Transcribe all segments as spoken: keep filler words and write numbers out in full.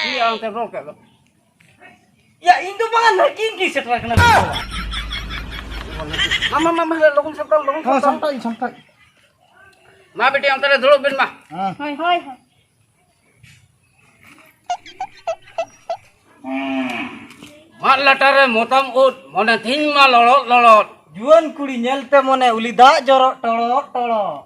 ᱪᱮᱫ ᱟᱢ ᱛᱮᱢ ᱨᱚᱲ ᱠᱮᱫ ᱫᱚ? ᱭᱟ, ᱤᱧ ᱫᱚ ᱵᱟᱝᱟ, ᱱᱟᱹᱠᱤᱱ ᱠᱤᱱ ᱥᱮᱴᱮᱨ ᱟᱠᱟᱱᱟ᱾ ᱢᱟ, ᱢᱟ, ᱢᱟ, ᱢᱟ, ᱞᱚᱜᱚᱱ ᱥᱟᱢᱴᱟᱣ, ᱞᱚᱜᱚᱱ ᱦᱮᱸ, ᱥᱟᱢᱴᱟᱣ᱾ ᱥᱟᱢᱴᱟᱣ ᱤᱧ, ᱥᱟᱢᱴᱟᱣ ᱤᱧ᱾ ᱢᱟ, ᱵᱤᱴᱤ, ᱚᱱᱛᱮ ᱨᱮ ᱫᱩᱲᱩᱵ ᱵᱮᱱ ᱢᱟ᱾ ᱦᱮᱸ᱾ ᱦᱳᱭ, ᱦᱳᱭ, ᱦᱳᱭ᱾ ᱢᱟᱫ ᱞᱟᱴᱟ ᱨᱮ ᱢᱚᱛᱟᱢ ᱩᱫ, ᱢᱚᱱᱮ ᱛᱤᱧ ᱢᱟ ᱞᱚᱲᱚᱫ ᱞᱚᱲᱚᱫ᱾ ᱡᱩᱣᱟᱹᱱ ᱠᱩᱲᱤ ᱧᱮᱞᱛᱮ ᱢᱚᱱᱮ ᱩᱞᱤ ᱫᱟᱜ ᱡᱚᱨᱚᱜ ᱴᱚᱲᱚᱜ ᱴᱚᱲᱚᱜ᱾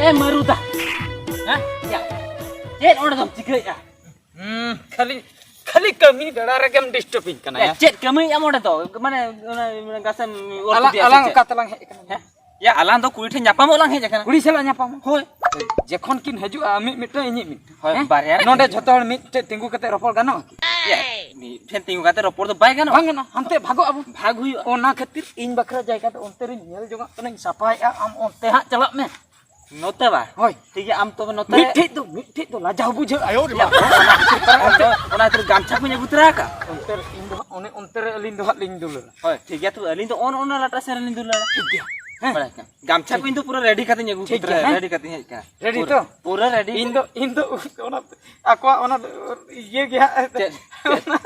ᱮ ᱢᱟᱹᱨᱩᱫᱟ, ᱦᱮᱸ? ᱭᱟ, ᱪᱮᱫ ᱚᱸᱰᱮ ᱫᱚᱢ ᱪᱤᱠᱟᱹᱭᱮᱫᱼᱟ? ᱦᱩᱸ, ᱠᱷᱟᱹᱞᱤ, ᱠᱷᱟᱹᱞᱤ ᱠᱟᱹᱢᱤ ᱵᱮᱲᱟ ᱨᱮᱜᱮᱢ ᱰᱤᱥᱴᱟᱵᱤᱧ ᱠᱟᱱᱟ, ᱮ, ᱭᱟ᱾ ᱪᱮᱫ ᱠᱟᱹᱢᱤᱭᱮᱫ ᱟᱢ ᱚᱸᱰᱮ ᱫᱚ? ᱢᱟᱱᱮ, ᱚᱱᱟ, ᱚᱱᱟ ᱜᱷᱟᱥᱮᱢ ᱚᱨ ᱟᱞᱟᱝ, ᱠᱮᱫᱮᱭᱟ ᱥᱮ ᱟᱞᱟᱝ ᱪᱮᱫ? ᱚᱠᱟ ᱛᱮᱞᱟᱝ ᱦᱮᱡ ᱟᱠᱟᱱᱟ? ᱦᱮᱸ? ᱭᱟ, ᱟᱞᱟᱝ ᱫᱚ ᱠᱩᱲᱤ ᱴᱷᱮᱱ ᱧᱟᱯᱟᱢᱚᱜ ᱞᱟᱝ ᱦᱮᱡ ᱟᱠᱟᱱᱟ᱾ ᱠᱩᱲᱤ ᱥᱟᱞᱟᱜ ᱧᱟᱯᱟᱢ? ᱦᱳᱭ᱾ ᱡᱚᱠᱷᱚᱱ ᱠᱤᱱ ᱦᱤᱡᱩᱜᱼᱟ, ᱢᱤᱫ ᱢᱤᱫᱴᱟᱝ, ᱤᱧᱤᱡ ᱢᱤᱫᱴᱟᱝ᱾ ᱦᱳᱭ, ᱦᱮᱸ? ᱵᱟᱨᱭᱟ ᱨᱮ ᱱᱚᱰᱮ ᱡᱷᱚᱛᱚ ᱦᱚᱲ ᱢᱤᱫ ᱴᱷᱮᱱ ᱛᱤᱸᱜᱩ ᱠᱟᱛᱮ ᱨᱚᱯᱚᱲ ᱜᱟᱱᱚᱜᱼᱟ ᱠᱤ? ᱭᱟ, ᱢᱤᱫ ᱴᱷᱮᱱ ᱛᱤᱸᱜᱩ ᱠᱟᱛᱮ ᱨᱚᱯᱚᱲ ᱫᱚ ᱵᱟᱭ ᱜᱟᱱᱚᱜᱼᱟ᱾ ᱵᱟᱝ ᱜᱟᱱᱚᱜᱼᱟ, ᱦᱟᱱᱛᱮ ᱵᱷᱟᱜᱚᱜ ᱟᱵᱚ᱾ ᱵᱷᱟᱜᱽ ᱦᱩᱭᱩᱜᱼᱟ᱾ ᱚᱱᱟ ᱠᱷᱟᱹᱛᱤᱨ ᱤᱧ ᱵᱟᱠᱷᱨᱟ ᱡᱟᱭᱜᱟ ᱫᱚ ᱚᱱᱛᱮ ᱨᱤᱧ ᱧᱮᱞ ᱡᱚᱝᱟᱜ ᱠᱟᱹᱱᱟᱹᱧ, ᱥᱟᱯᱷᱟᱭᱮᱫᱼᱟ, ᱟᱢ ᱚᱱᱛᱮ ᱦᱟᱸᱜ ᱪᱟᱞᱟᱜ ᱢᱮ᱾ ᱱᱚᱛᱮ ᱵᱟ? ᱦᱳᱭ᱾ ᱴᱷᱤᱠ ᱜᱮᱭᱟ, ᱟᱢ ᱛᱚᱵᱮ ᱱᱚᱛᱮ ᱨᱮ᱾ ᱢᱤᱫᱴᱷᱮᱡ ᱫᱚ, ᱢᱤᱫᱴᱷᱮᱡ ᱫᱚ ᱞᱟᱡᱟᱣ ᱵᱩᱡᱷᱟᱹᱜᱼᱟ᱾ ᱭᱟ, ᱚᱱᱟ ᱠᱷᱟᱹᱛᱤᱨ ᱯᱟᱨᱟ ᱚᱱᱛᱮ, ᱚᱱᱟ ᱠᱷᱟᱹᱛᱤᱨ ᱜᱟᱢᱪᱷᱟ ᱠᱚᱧ ᱟᱹᱜᱩ ᱛᱚᱨᱟ ᱟᱠᱟᱫ᱾ ᱚᱱᱛᱮ ᱨᱮ ᱤᱧ ᱫᱚ ᱦᱟᱸᱜ, ᱚᱱᱮ ᱚᱱᱛᱮ ᱨᱮ ᱟᱹᱞᱤᱧ ᱫᱚ ᱦᱟᱸᱜ ᱞᱤᱧ ᱫᱩᱞᱟᱹᱲᱟ᱾ ᱦᱳᱭ, ᱴᱷᱤᱠ ᱜᱮᱭᱟ, ᱛᱚᱵᱮ ᱟᱹᱞᱤᱧ ᱫᱚ ᱚᱱ-, ᱚᱱᱟ ᱞᱟᱴᱟ ᱥᱮᱱ ᱨᱮᱞᱤᱧ ᱫᱩᱞᱟᱹᱲᱟ᱾ ᱴᱷᱤᱠ ᱜᱮᱭᱟ᱾ ᱦᱮᱸ? ᱵᱟᱲᱟᱭ ᱠᱟᱱᱟ᱾ ᱜᱟᱢᱪᱷᱟ ᱠᱚ ᱤᱧ ᱫᱚ ᱯᱩᱨᱟᱹ ᱨᱮᱰᱤ ᱠᱟᱛᱮᱧ ᱟᱹᱜᱩ ᱴᱷᱤᱠ ᱠᱟᱛᱮ ᱜᱮᱭᱟ, ᱦᱮᱸ? ᱨᱮᱰᱤ ᱠᱟᱛᱮᱧ ᱦᱮᱡ ᱠᱟᱱᱟ᱾ ᱨᱮᱰᱤ ᱯᱩᱨᱟᱹ, ᱛᱚ? ᱯᱩᱨᱟᱹ ᱨᱮᱰᱤ᱾ ᱤᱧ ᱫᱚ, ᱤᱧ ᱫᱚ ᱚᱱᱟ ᱟᱠᱚᱣᱟᱜ ᱚᱱᱟ ᱫᱚ ᱤᱭᱟᱹ ᱜᱮ ᱦᱟᱸᱜ, ᱪᱮᱫ? ᱪᱮᱫ? ᱚᱱᱟ,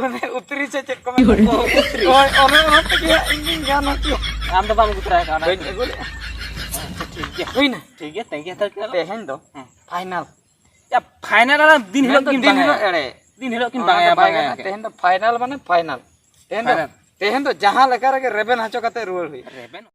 ᱚᱱᱮ ᱩᱛᱨᱤ ᱥᱮ ᱪᱮᱫ ᱠᱚ ᱢᱮᱛᱟᱜᱼᱟ? ᱚ, ᱩᱛᱨᱤ᱾ ᱦᱳᱭ, ᱚᱱᱮ ᱚᱱᱟ ᱛᱮᱜᱮ ᱦᱟᱸᱜ ᱤᱧ ᱫᱩᱧ ᱜᱟᱱ ᱦᱚᱪᱚᱭᱟ᱾ ᱟᱢ ᱫᱚ ᱵᱟᱢ ᱟᱹᱜᱩ ᱛᱚᱨᱟ ᱟᱠᱟᱫᱼᱟ ᱚᱱᱟ? ᱵᱟᱹᱧ ᱟᱹᱜᱩ ᱞᱮᱫᱼᱟ᱾ ᱟᱪᱪᱷᱟ, ᱴᱷᱤᱠ ᱜᱮᱭᱟ᱾ ᱦᱩᱭᱱᱟ? ᱴᱷᱤᱠ ᱜᱮᱭᱟ, ᱛᱮᱸᱜᱮ ᱦᱟᱛᱟᱲ ᱠᱮᱫᱟ ᱞᱮ᱾ ᱛᱮᱦᱮᱧ ᱫᱚ ᱦᱮᱸ᱾ ᱯᱷᱟᱭᱱᱟᱞ᱾ ᱭᱟ, ᱯᱷᱟᱭᱱᱟᱞ ᱟᱞᱟᱝ ᱫᱤᱱ ᱦᱤᱞᱳᱜ ᱢᱮᱱᱫᱚ ᱠᱤᱱ ᱫᱤᱱ ᱵᱟᱝᱟᱭᱟ, ᱦᱤᱞᱳᱜ ᱮᱲᱮ᱾ ᱫᱤᱱ ᱦᱤᱞᱳᱜ ᱠᱤᱱ ᱚᱱᱟ ᱫᱚ ᱵᱟᱝᱟᱭᱟ, ᱵᱟᱭ ᱵᱟᱝᱟᱭᱟ᱾ ᱜᱟᱱᱚᱜᱼᱟ᱾ ᱛᱮᱦᱮᱧ ᱫᱚ ᱯᱷᱟᱭᱱᱟᱞ ᱢᱟᱱᱮ ᱯᱷᱟᱭᱱᱟᱞ᱾ ᱛᱮᱦᱮᱧ ᱫᱚ, ᱯᱷᱟᱭᱱᱟᱞ᱾ ᱛᱮᱦᱮᱧ ᱫᱚ ᱡᱟᱦᱟᱸ ᱞᱮᱠᱟ ᱨᱮᱜᱮ ᱨᱮᱵᱮᱱ ᱦᱚᱪᱚ ᱠᱟᱛᱮ ᱨᱩᱣᱟᱹᱲ ᱦᱩᱭᱩᱜᱼᱟ᱾ ᱨᱮᱵᱮᱱ?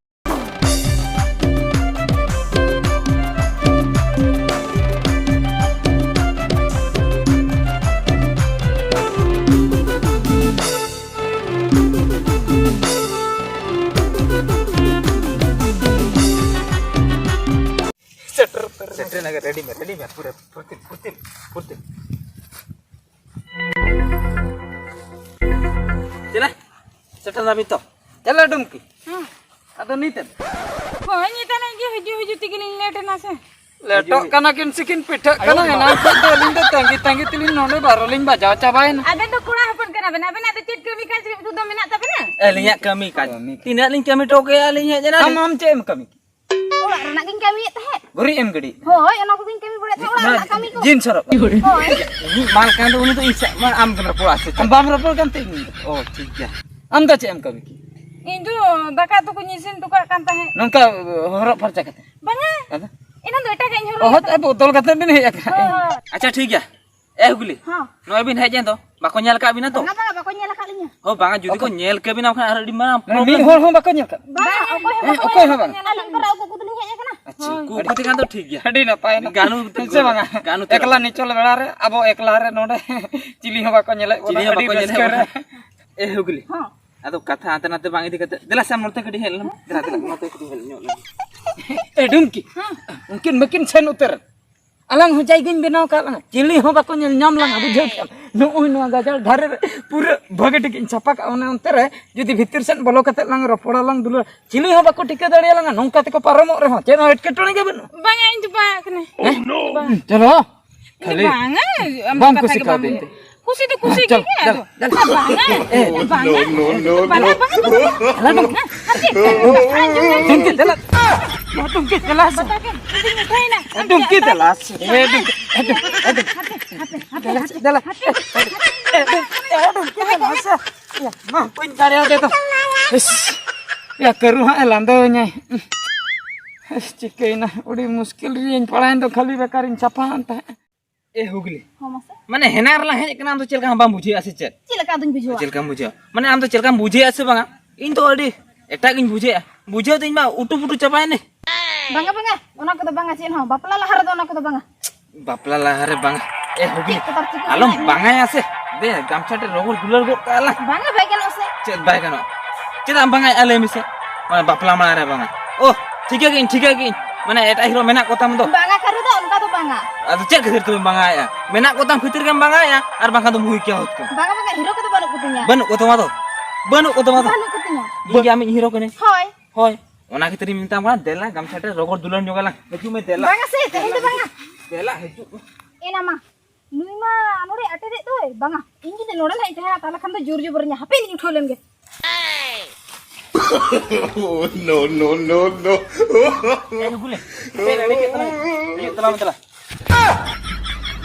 ᱥᱮᱴᱮᱨ ᱩᱛᱟᱹᱨ ᱮᱱᱟ᱾ ᱥᱮᱴᱮᱨ ᱮᱱᱟ, ᱨᱮᱰᱤ ᱢᱮ, ᱨᱮᱰᱤ ᱢᱮ, ᱯᱩᱨᱟᱹ ᱯᱷᱩᱨᱛᱤ, ᱯᱷᱩᱨᱛᱤ, ᱯᱷᱩᱨᱛᱤ᱾ ᱪᱮᱞᱮ? ᱥᱮᱴᱮᱨ ᱱᱟᱵᱤᱱ ᱛᱚ? ᱪᱟᱞᱟᱜ ᱰᱩᱢᱠᱤ᱾ ᱦᱮᱸ᱾ ᱟᱫᱚ ᱱᱤᱛ ᱮᱱ? ᱦᱳᱭ, ᱱᱤᱛ ᱮᱱᱮᱡ ᱜᱮ ᱦᱤᱡᱩᱜ ᱦᱤᱡᱩᱜ ᱛᱮᱜᱮ ᱞᱤᱧ ᱞᱮᱴ ᱮᱱᱟ ᱥᱮ᱾ ᱞᱮᱴᱚᱜ ᱠᱟᱱᱟ ᱠᱤᱱ ᱥᱮ ᱠᱤᱱ ᱯᱤᱴᱷᱟᱹᱜ ᱠᱟᱱᱟ? ᱮᱱᱟᱝ ᱠᱷᱚᱱ ᱫᱚ ᱟᱹᱞᱤᱧ ᱫᱚ ᱛᱟᱺᱜᱤ ᱛᱟᱺᱜᱤ ᱛᱮᱞᱤᱧ ᱱᱚᱰᱮ ᱵᱟᱨᱚ ᱞᱤᱧ ᱵᱟᱡᱟᱣ ᱪᱟᱵᱟᱭᱮᱱᱟ᱾ ᱟᱵᱮᱱ ᱫᱚ ᱠᱚᱲᱟ ᱦᱚᱯᱚᱱ ᱠᱟᱱᱟ ᱵᱮᱱ, ᱟᱵᱮᱱᱟᱜ ᱫᱚ ᱪᱮᱫ ᱠᱟᱹᱢᱤ ᱠᱟᱡᱽ ᱫᱚ ᱢᱮᱱᱟᱜ ᱛᱟᱵᱮᱱᱟ? ᱟᱹᱞᱤᱧᱟᱜ ᱠᱟᱹᱢᱤ ᱠᱟᱡᱽ ᱠᱟᱹᱢᱤ ᱠᱟᱡᱽ᱾ ᱛᱤᱱᱟᱹᱜ ᱞᱤᱧ ᱠᱟᱹᱢᱤ ᱦᱚᱴᱚ ᱠᱮᱜᱼᱟ ᱟᱹᱞᱤᱧ ᱦᱮᱡ ᱮᱱᱟ? ᱟᱢ, ᱟᱢ ᱪᱮᱫ ᱮᱢ ᱠᱟᱹᱢᱤ ᱠᱮᱜᱼᱟ? ᱚᱲᱟᱜ ᱨᱮᱱᱟᱜ ᱜᱤᱧ ᱠᱟᱹᱢᱤᱭᱮᱫ ᱛᱟᱦᱮᱸᱫ᱾ ᱜᱩᱨᱤᱡ ᱮᱢ ᱜᱤᱰᱤ? ᱦᱳᱭ, ᱚᱱᱟ ᱠᱚᱜᱤᱧ ᱠᱟᱹᱢᱤ ᱵᱟᱲᱟᱭᱮᱫ ᱛᱟᱦᱮᱸᱫ, ᱚᱲᱟᱜ ᱨᱮᱱᱟᱜ ᱠᱟᱹᱢᱤ ᱠᱚ᱾ ᱡᱤᱱ ᱥᱚᱨᱚᱜ᱾ ᱦᱳᱭ᱾ ᱤᱧᱤᱡ ᱢᱟᱞ ᱠᱟᱱ ᱫᱚ ᱩᱱᱤ ᱫᱚ ᱤᱧ ᱥᱟᱶ ᱢᱟ ᱟᱢ ᱜᱮᱢ ᱨᱚᱯᱚᱲᱟ ᱥᱮ ᱪᱮᱫ? ᱵᱟᱢ ᱨᱚᱯᱚᱲ ᱠᱟᱱ ᱛᱮ ᱤᱧ? ᱚ, ᱴᱷᱤᱠ ᱜᱮᱭᱟ᱾ ᱟᱢ ᱫᱚ ᱪᱮᱫ ᱮᱢ ᱠᱟᱹᱢᱤ ᱠᱮᱫᱟ? ᱤᱧ ᱫᱚ ᱫᱟᱠᱟ ᱩᱛᱩ ᱠᱚᱧ ᱤᱥᱤᱱ ᱦᱚᱴᱚ ᱠᱟᱜ ᱠᱟᱱ ᱛᱟᱦᱮᱸᱫ᱾ ᱱᱚᱝᱠᱟ ᱦᱚᱨᱚᱜ ᱯᱷᱟᱨᱪᱟ ᱠᱟᱛᱮ? ᱵᱟᱝᱟ᱾ ᱟᱫᱚ? ᱮᱱᱟᱝ ᱫᱚ ᱮᱴᱟᱜᱟᱜ ᱤᱧ ᱦᱚᱨᱚᱜ ᱚᱦᱚ, ᱟᱠᱟᱫ᱾ ᱵᱚᱫᱚᱞ ᱠᱟᱛᱮ ᱵᱤᱱ ᱦᱮᱡ ᱟᱠᱟᱱᱟ᱾ ᱦᱳᱭ, ᱦᱳᱭ᱾ ᱟᱪᱪᱷᱟ, ᱴᱷᱤᱠ ᱜᱮᱭᱟ᱾ ᱮ ᱦᱩᱜᱽᱞᱤ, ᱦᱚᱸ᱾ ᱱᱚᱜᱼᱚᱭ ᱵᱤᱱ ᱦᱮᱡ ᱮᱱ ᱫᱚ, ᱵᱟᱠᱚ ᱧᱮᱞ ᱟᱠᱟᱫ ᱵᱤᱱᱟ ᱛᱚ? ᱵᱟᱝᱟ, ᱵᱟᱝᱟ, ᱵᱟᱠᱚ ᱧᱮᱞ ᱟᱠᱟᱫ ᱞᱤᱧᱟ᱾ ᱦᱚᱸ, ᱵᱟᱝᱟ, ᱡᱩᱫᱤ ᱠᱚ ᱚᱠᱚᱭ? ᱧᱮᱞ ᱠᱮ ᱵᱤᱱᱟ, ᱵᱟᱠᱷᱟᱱ ᱟᱨ ᱟᱹᱰᱤ ᱢᱟᱨᱟᱝ ᱢᱟᱱᱮ ᱢᱤᱫ problem᱾ ᱦᱚᱲ ᱦᱚᱸ ᱵᱟᱠᱚ ᱧᱮᱞ ᱟᱠᱟᱫ? ᱵᱟᱝᱟ, ᱚᱠᱚᱭ ᱦᱚᱸ ᱦᱮᱸ, ᱵᱟᱠᱚ ᱚᱠᱚᱭ ᱧᱮᱞ ᱦᱚᱸ ᱟᱠᱟᱫ ᱵᱟᱝᱟ᱾ ᱞᱤᱧᱟ᱾ ᱟᱞᱮ ᱚᱱᱠᱟ ᱨᱟᱜ ᱩᱠᱩ ᱛᱮᱞᱤᱧ ᱦᱮᱡ ᱟᱠᱟᱱᱟ᱾ ᱟᱪᱪᱷᱟ, ᱦᱳᱭ, ᱩᱠᱩ ᱦᱳᱭ᱾ ᱩᱠᱩ ᱛᱮᱠᱷᱟᱱ ᱫᱚ ᱴᱷᱤᱠ ᱜᱮᱭᱟ᱾ ᱟᱹᱰᱤ ᱱᱟᱯᱟᱭ ᱱᱟ᱾ ᱜᱟᱱᱩ ᱦᱮᱸ ᱥᱮ ᱵᱟᱝᱟ? ᱜᱟᱱᱩ ᱛᱮ ᱮᱠᱞᱟ ᱨᱚᱲ᱾ ᱱᱤᱪᱚᱞ ᱵᱮᱲᱟ ᱨᱮ ᱟᱵᱚ ᱮᱠᱞᱟ ᱨᱮ ᱱᱚᱰᱮ ᱪᱤᱞᱤ ᱦᱚᱸ ᱵᱟᱠᱚ ᱧᱮᱞᱮᱫ ᱵᱚᱱᱟ, ᱪᱤᱞᱤ ᱦᱚᱸ ᱟᱹᱰᱤ ᱵᱟᱠᱚ ᱧᱮᱞᱮᱫ ᱨᱟᱹᱥᱠᱟᱹ ᱨᱮ᱾ ᱵᱚᱱᱟ᱾ ᱮ ᱦᱩᱜᱽᱞᱤ, ᱦᱚᱸ᱾ ᱟᱫᱚ ᱠᱟᱛᱷᱟ ᱦᱟᱱᱛᱮ ᱱᱟᱛᱮ ᱵᱟᱝ ᱤᱫᱤ ᱠᱟᱛᱮ, ᱫᱮᱞᱟ ᱥᱮ ᱟᱢ ᱱᱚᱛᱮ ᱠᱟᱹᱴᱤᱡ ᱦᱮᱡ ᱞᱮᱱ ᱢᱮ᱾ ᱫᱮᱞᱟ, ᱫᱮᱞᱟ, ᱱᱚᱛᱮ ᱠᱟᱹᱴᱤᱡ ᱦᱮᱡ ᱧᱚᱜ ᱞᱮᱱ ᱢᱮ᱾ ᱮ ᱰᱩᱢᱠᱤ, ᱦᱮᱸ᱾ ᱩᱱᱠᱤᱱ ᱢᱟᱹᱠᱤᱱ ᱥᱮᱱ ᱩᱛᱟᱹᱨ᱾ ᱟᱞᱟᱝ ᱦᱚᱸ ᱡᱟᱭᱜᱟᱧ ᱵᱮᱱᱟᱣ ᱠᱟᱜ ᱞᱟᱝᱟ, ᱪᱤᱞᱤ ᱦᱚᱸ ᱵᱟᱠᱚ ᱧᱮᱞ ᱧᱟᱢ ᱞᱟᱝᱟ, ᱵᱩᱡᱷᱟᱹᱣ ᱠᱮᱜᱼᱟᱢ? ᱱᱚᱜᱼᱚᱭ ᱱᱚᱣᱟ ᱜᱟᱡᱟᱲ ᱫᱷᱟᱨᱮ ᱨᱮ ᱯᱩᱨᱟᱹ ᱵᱷᱟᱜᱮ ᱴᱷᱤᱠ ᱤᱧ ᱪᱷᱟᱯᱟ ᱠᱟᱜᱼᱟ, ᱚᱱᱮ ᱚᱱᱛᱮ ᱨᱮ ᱡᱩᱫᱤ ᱵᱷᱤᱛᱤᱨ ᱥᱮᱫ ᱵᱚᱞᱚ ᱠᱟᱛᱮ ᱞᱟᱝ ᱨᱚᱯᱚᱲᱟ ᱞᱟᱝ ᱫᱩᱞᱟᱹᱲᱟ, ᱪᱤᱞᱤ ᱦᱚᱸ ᱵᱟᱠᱚ ᱴᱷᱤᱠᱟᱹ ᱫᱟᱲᱮᱭᱟᱞᱟᱝᱟ᱾ ᱱᱚᱝᱠᱟ ᱛᱮᱠᱚ ᱯᱟᱨᱚᱢᱚᱜ ᱨᱮᱦᱚᱸ ᱪᱮᱫ ᱦᱚᱸ ᱮᱴᱠᱮᱴᱚᱬᱮ ᱜᱮ ᱵᱟᱹᱱᱩᱜᱼᱟ᱾ ᱵᱟᱝᱟ, ᱤᱧ ᱫᱚ ᱵᱟᱝ ᱠᱟᱱᱟ᱾ ᱦᱮᱸ? ᱵᱟᱝ᱾ ᱪᱚᱞᱚ᱾ ᱠᱷᱟᱹᱞᱤ ᱵᱟᱝᱟ, ᱟᱢᱟᱜ ᱵᱟᱢ ᱠᱟᱛᱷᱟ ᱠᱩᱥᱤ ᱜᱮ ᱵᱟᱝ ᱠᱟᱣᱫᱤᱧ ᱦᱩᱭᱩᱜᱼᱟ᱾ ᱛᱮ? ᱠᱩᱥᱤ ᱫᱚ ᱠᱩᱥᱤ ᱪᱚᱞ, ᱜᱮ, ᱪᱚᱞ, ᱟᱫᱚ ᱪᱚᱞ᱾ ᱵᱟᱝᱟ, ᱮ, ᱵᱟᱝᱟ, ᱵᱟᱝᱟ, ᱵᱟᱝᱟ, ᱵᱟᱝᱟ, ᱵᱟᱝᱟ, ᱦᱟᱯᱮ, ᱰᱩᱢᱠᱤ, ᱫᱮᱞᱟ᱾ ᱰᱩᱢᱠᱤ, ᱫᱮᱞᱟ ᱥᱮ᱾ ᱵᱟᱛᱟ ᱠᱮᱢ, ᱤᱧ ᱩᱴᱷᱟᱹᱭᱱᱟ᱾ ᱰᱩᱢᱠᱤ, ᱫᱮᱞᱟ ᱥᱮ᱾ ᱮ, ᱰᱩᱢᱠᱤ, ᱮ, ᱰᱩᱢᱠᱤ, ᱮ, ᱰᱩᱢᱠᱤ᱾ ᱦᱟᱯᱮ, ᱦᱟᱯᱮ, ᱦᱟᱯᱮ, ᱫᱮᱞᱟ ᱥᱮ, ᱦᱟᱯᱮ, ᱫᱮᱞᱟ᱾ ᱦᱟᱯᱮ, ᱮ, ᱰᱩᱢᱠᱤ, ᱮ, ᱰᱩᱢᱠᱤ, ᱫᱮᱞᱟ ᱥᱮ᱾ ᱭᱟ, ᱢᱟ, ᱵᱟᱹᱧ ᱫᱟᱲᱮᱭᱟᱫᱮ ᱫᱚ᱾ ᱤᱥ, ᱭᱟ, ᱠᱟᱹᱨᱩ ᱦᱟᱸᱜ ᱮ ᱞᱟᱸᱫᱟᱣᱟᱹᱧᱟᱭ᱾ ᱤᱥ, ᱪᱤᱠᱟᱹᱭᱮᱱᱟ? ᱟᱹᱰᱤ ᱢᱩᱥᱠᱤᱞ ᱨᱮᱧ ᱯᱟᱲᱟᱣᱮᱱ ᱫᱚ, ᱠᱷᱟᱹᱞᱤ ᱵᱮᱠᱟᱨᱤᱧ ᱪᱷᱟᱯᱟᱣᱟᱱ ᱛᱟᱦᱮᱸᱫ᱾ ᱮ ᱦᱩᱜᱽᱞᱤ᱾ ᱦᱚᱸ, ᱢᱟᱥᱮ᱾ ᱢᱟᱱᱮ, ᱦᱮᱱᱟᱝ ᱨᱮᱞᱟᱝ ᱦᱮᱡ ᱟᱠᱟᱱᱟ, ᱟᱢ ᱫᱚ ᱪᱮᱫ ᱞᱮᱠᱟ ᱦᱚᱸ ᱵᱟᱢ ᱵᱩᱡᱷᱟᱹᱣᱮᱜᱼᱟ ᱥᱮ ᱪᱮᱫ? ᱪᱮᱫ ᱞᱮᱠᱟ ᱟᱫᱚᱧ ᱵᱩᱡᱷᱟᱹᱣᱟ? ᱪᱮᱫ ᱞᱮᱠᱟᱢ ᱵᱩᱡᱷᱟᱹᱣᱟ? ᱢᱟᱱᱮ, ᱟᱢ ᱫᱚ ᱪᱮᱫ ᱞᱮᱠᱟᱢ ᱵᱩᱡᱷᱟᱹᱣᱮᱜᱼᱟ ᱥᱮ ᱵᱟᱝᱟ? ᱤᱧ ᱫᱚ ᱟᱹᱰᱤ ᱮᱴᱟᱜ ᱜᱤᱧ ᱵᱩᱡᱷᱟᱹᱣᱮᱜᱼᱟ᱾ ᱵᱩᱡᱷᱟᱹᱣ ᱫᱚ ᱤᱧ ᱢᱟ ᱩᱴᱩ ᱯᱩᱴᱩ ᱪᱟᱵᱟᱭᱮᱱᱟᱹᱧ᱾ ᱵᱟᱝᱟ, ᱵᱟᱝᱟ, ᱚᱱᱟ ᱠᱚᱫᱚ ᱵᱟᱝᱟ, ᱪᱮᱫ ᱦᱚᱸ᱾ ᱵᱟᱯᱞᱟ ᱞᱟᱦᱟ ᱨᱮᱫᱚ ᱚᱱᱟ ᱠᱚᱫᱚ ᱵᱟᱝᱟ᱾ ᱵᱟᱯᱞᱟ ᱞᱟᱦᱟ ᱨᱮ ᱵᱟᱝᱟ᱾ ᱮ ᱦᱩᱜᱽᱞᱤ, ᱪᱮᱫ ᱠᱚ ᱛᱟᱨ ᱪᱤᱠᱟᱹ ᱟᱞᱚᱢ ᱥᱟᱱᱟᱭᱮᱫ ᱢᱮᱭᱟ? ᱵᱟᱝᱟᱭᱟ ᱥᱮ᱾ ᱫᱮ, ᱜᱟᱢᱪᱷᱟ ᱛᱮ ᱨᱚᱜᱚᱲ ᱫᱩᱞᱟᱹᱲ ᱜᱚᱫ ᱠᱟᱜᱼᱟ ᱞᱟᱝ᱾ ᱵᱟᱝᱟ, ᱵᱟᱭ ᱜᱟᱱᱚᱜᱼᱟ ᱥᱮ᱾ ᱪᱮᱫ ᱵᱟᱭ ᱜᱟᱱᱚᱜᱼᱟ? ᱪᱮᱫᱟᱜ ᱮᱢ ᱵᱟᱝᱟᱭᱟ, ᱞᱟᱹᱭ ᱢᱮᱥᱮ? ᱢᱟᱱᱮ, ᱵᱟᱯᱞᱟ ᱢᱟᱲᱟᱝ ᱨᱮ ᱵᱟᱝᱟ᱾ ᱳᱦ, ᱴᱷᱤᱠᱟᱹ ᱠᱮᱜᱼᱟᱹᱧ, ᱴᱷᱤᱠᱟᱹ ᱠᱮᱜᱼᱟᱹᱧ᱾ ᱢᱟᱱᱮ, ᱮᱴᱟᱜ ᱦᱤᱨᱳ ᱢᱮᱱᱟᱜ ᱠᱚᱛᱟᱢ ᱫᱚ᱾ ᱵᱟᱝᱟ, ᱠᱟᱹᱨᱩ ᱫᱚ ᱚᱱᱠᱟ ᱫᱚ ᱵᱟᱝᱟ᱾ ᱟᱫᱚ ᱪᱮᱫ ᱠᱷᱟᱹᱛᱤᱨ ᱛᱮᱢ ᱵᱟᱝᱟᱭᱟ? ᱢᱮᱱᱟᱜ ᱠᱚᱛᱟᱢ ᱠᱷᱟᱹᱛᱤᱨ ᱜᱮᱢ ᱵᱟᱝᱟᱭᱟ, ᱟᱨ ᱵᱟᱝᱠᱷᱟᱱ ᱫᱚᱢ ᱦᱩᱭ ᱠᱮᱭᱟ ᱦᱚᱛ ᱠᱚ᱾ ᱵᱟᱝᱟ, ᱵᱟᱝᱟ, ᱦᱤᱨᱳ ᱠᱚᱫᱚ ᱵᱟᱹᱱᱩᱜ ᱠᱚᱛᱤᱧᱟ᱾ ᱵᱟᱹᱱᱩᱜ ᱠᱚᱛᱟᱢᱟ ᱫᱚ? ᱵᱟᱹᱱᱩᱜ ᱠᱚ ᱛᱟᱢᱟ ᱫᱚ᱾ ᱵᱟᱹᱱᱩᱜ ᱠᱚ ᱛᱤᱧᱟ᱾ ᱤᱧ ᱜᱮ ᱟᱢᱤᱡ ᱦᱤᱨᱳ ᱠᱟᱹᱱᱟᱹᱧ᱾ ᱦᱳᱭ᱾ ᱦᱳᱭ᱾ ᱚᱱᱟ ᱠᱷᱟᱹᱛᱤᱨᱤᱧ ᱢᱮᱛᱟᱢ ᱠᱟᱱᱟ, ᱫᱮᱞᱟ ᱜᱟᱢᱪᱷᱟ ᱛᱮ ᱨᱚᱜᱚᱲ ᱫᱩᱞᱟᱹᱲ ᱧᱚᱜ ᱟᱞᱟᱝ᱾ ᱦᱤᱡᱩᱜ ᱢᱮ, ᱫᱮᱞᱟ᱾ ᱵᱟᱝᱟ ᱥᱮ, ᱛᱮᱦᱮᱧ ᱫᱚ ᱵᱟᱝᱟ᱾ ᱫᱮᱞᱟ, ᱦᱤᱡᱩᱜ ᱢᱮ᱾ ᱮᱱᱟ ᱢᱟ᱾ ᱱᱩᱭ ᱢᱟ ᱱᱚᱰᱮ ᱟᱴᱮᱫᱮᱫ ᱫᱚᱭ᱾ ᱵᱟᱝᱟ, ᱤᱧ ᱡᱩᱫᱤ ᱱᱚᱰᱮ ᱱᱟᱜ ᱤᱧ ᱛᱟᱦᱮᱱᱟ, ᱛᱟᱦᱚᱞᱮ ᱠᱷᱟᱱ ᱫᱚ ᱡᱳᱨ ᱡᱚᱵᱚᱨᱤᱧᱟ᱾ ᱦᱟᱯᱮ, ᱤᱧ ᱩᱴᱷᱟᱹᱣ ᱞᱮᱱ ᱜᱮ᱾ No, no, no, no. ᱮ, ᱱᱩᱠᱩ ᱞᱮ᱾ ᱮ, ᱨᱮᱰᱤ ᱠᱮᱫ ᱛᱟᱞᱟᱝ᱾ ᱦᱤᱡᱩᱜ ᱛᱟᱞᱟᱝ ᱢᱮ, ᱪᱟᱞᱟᱜ᱾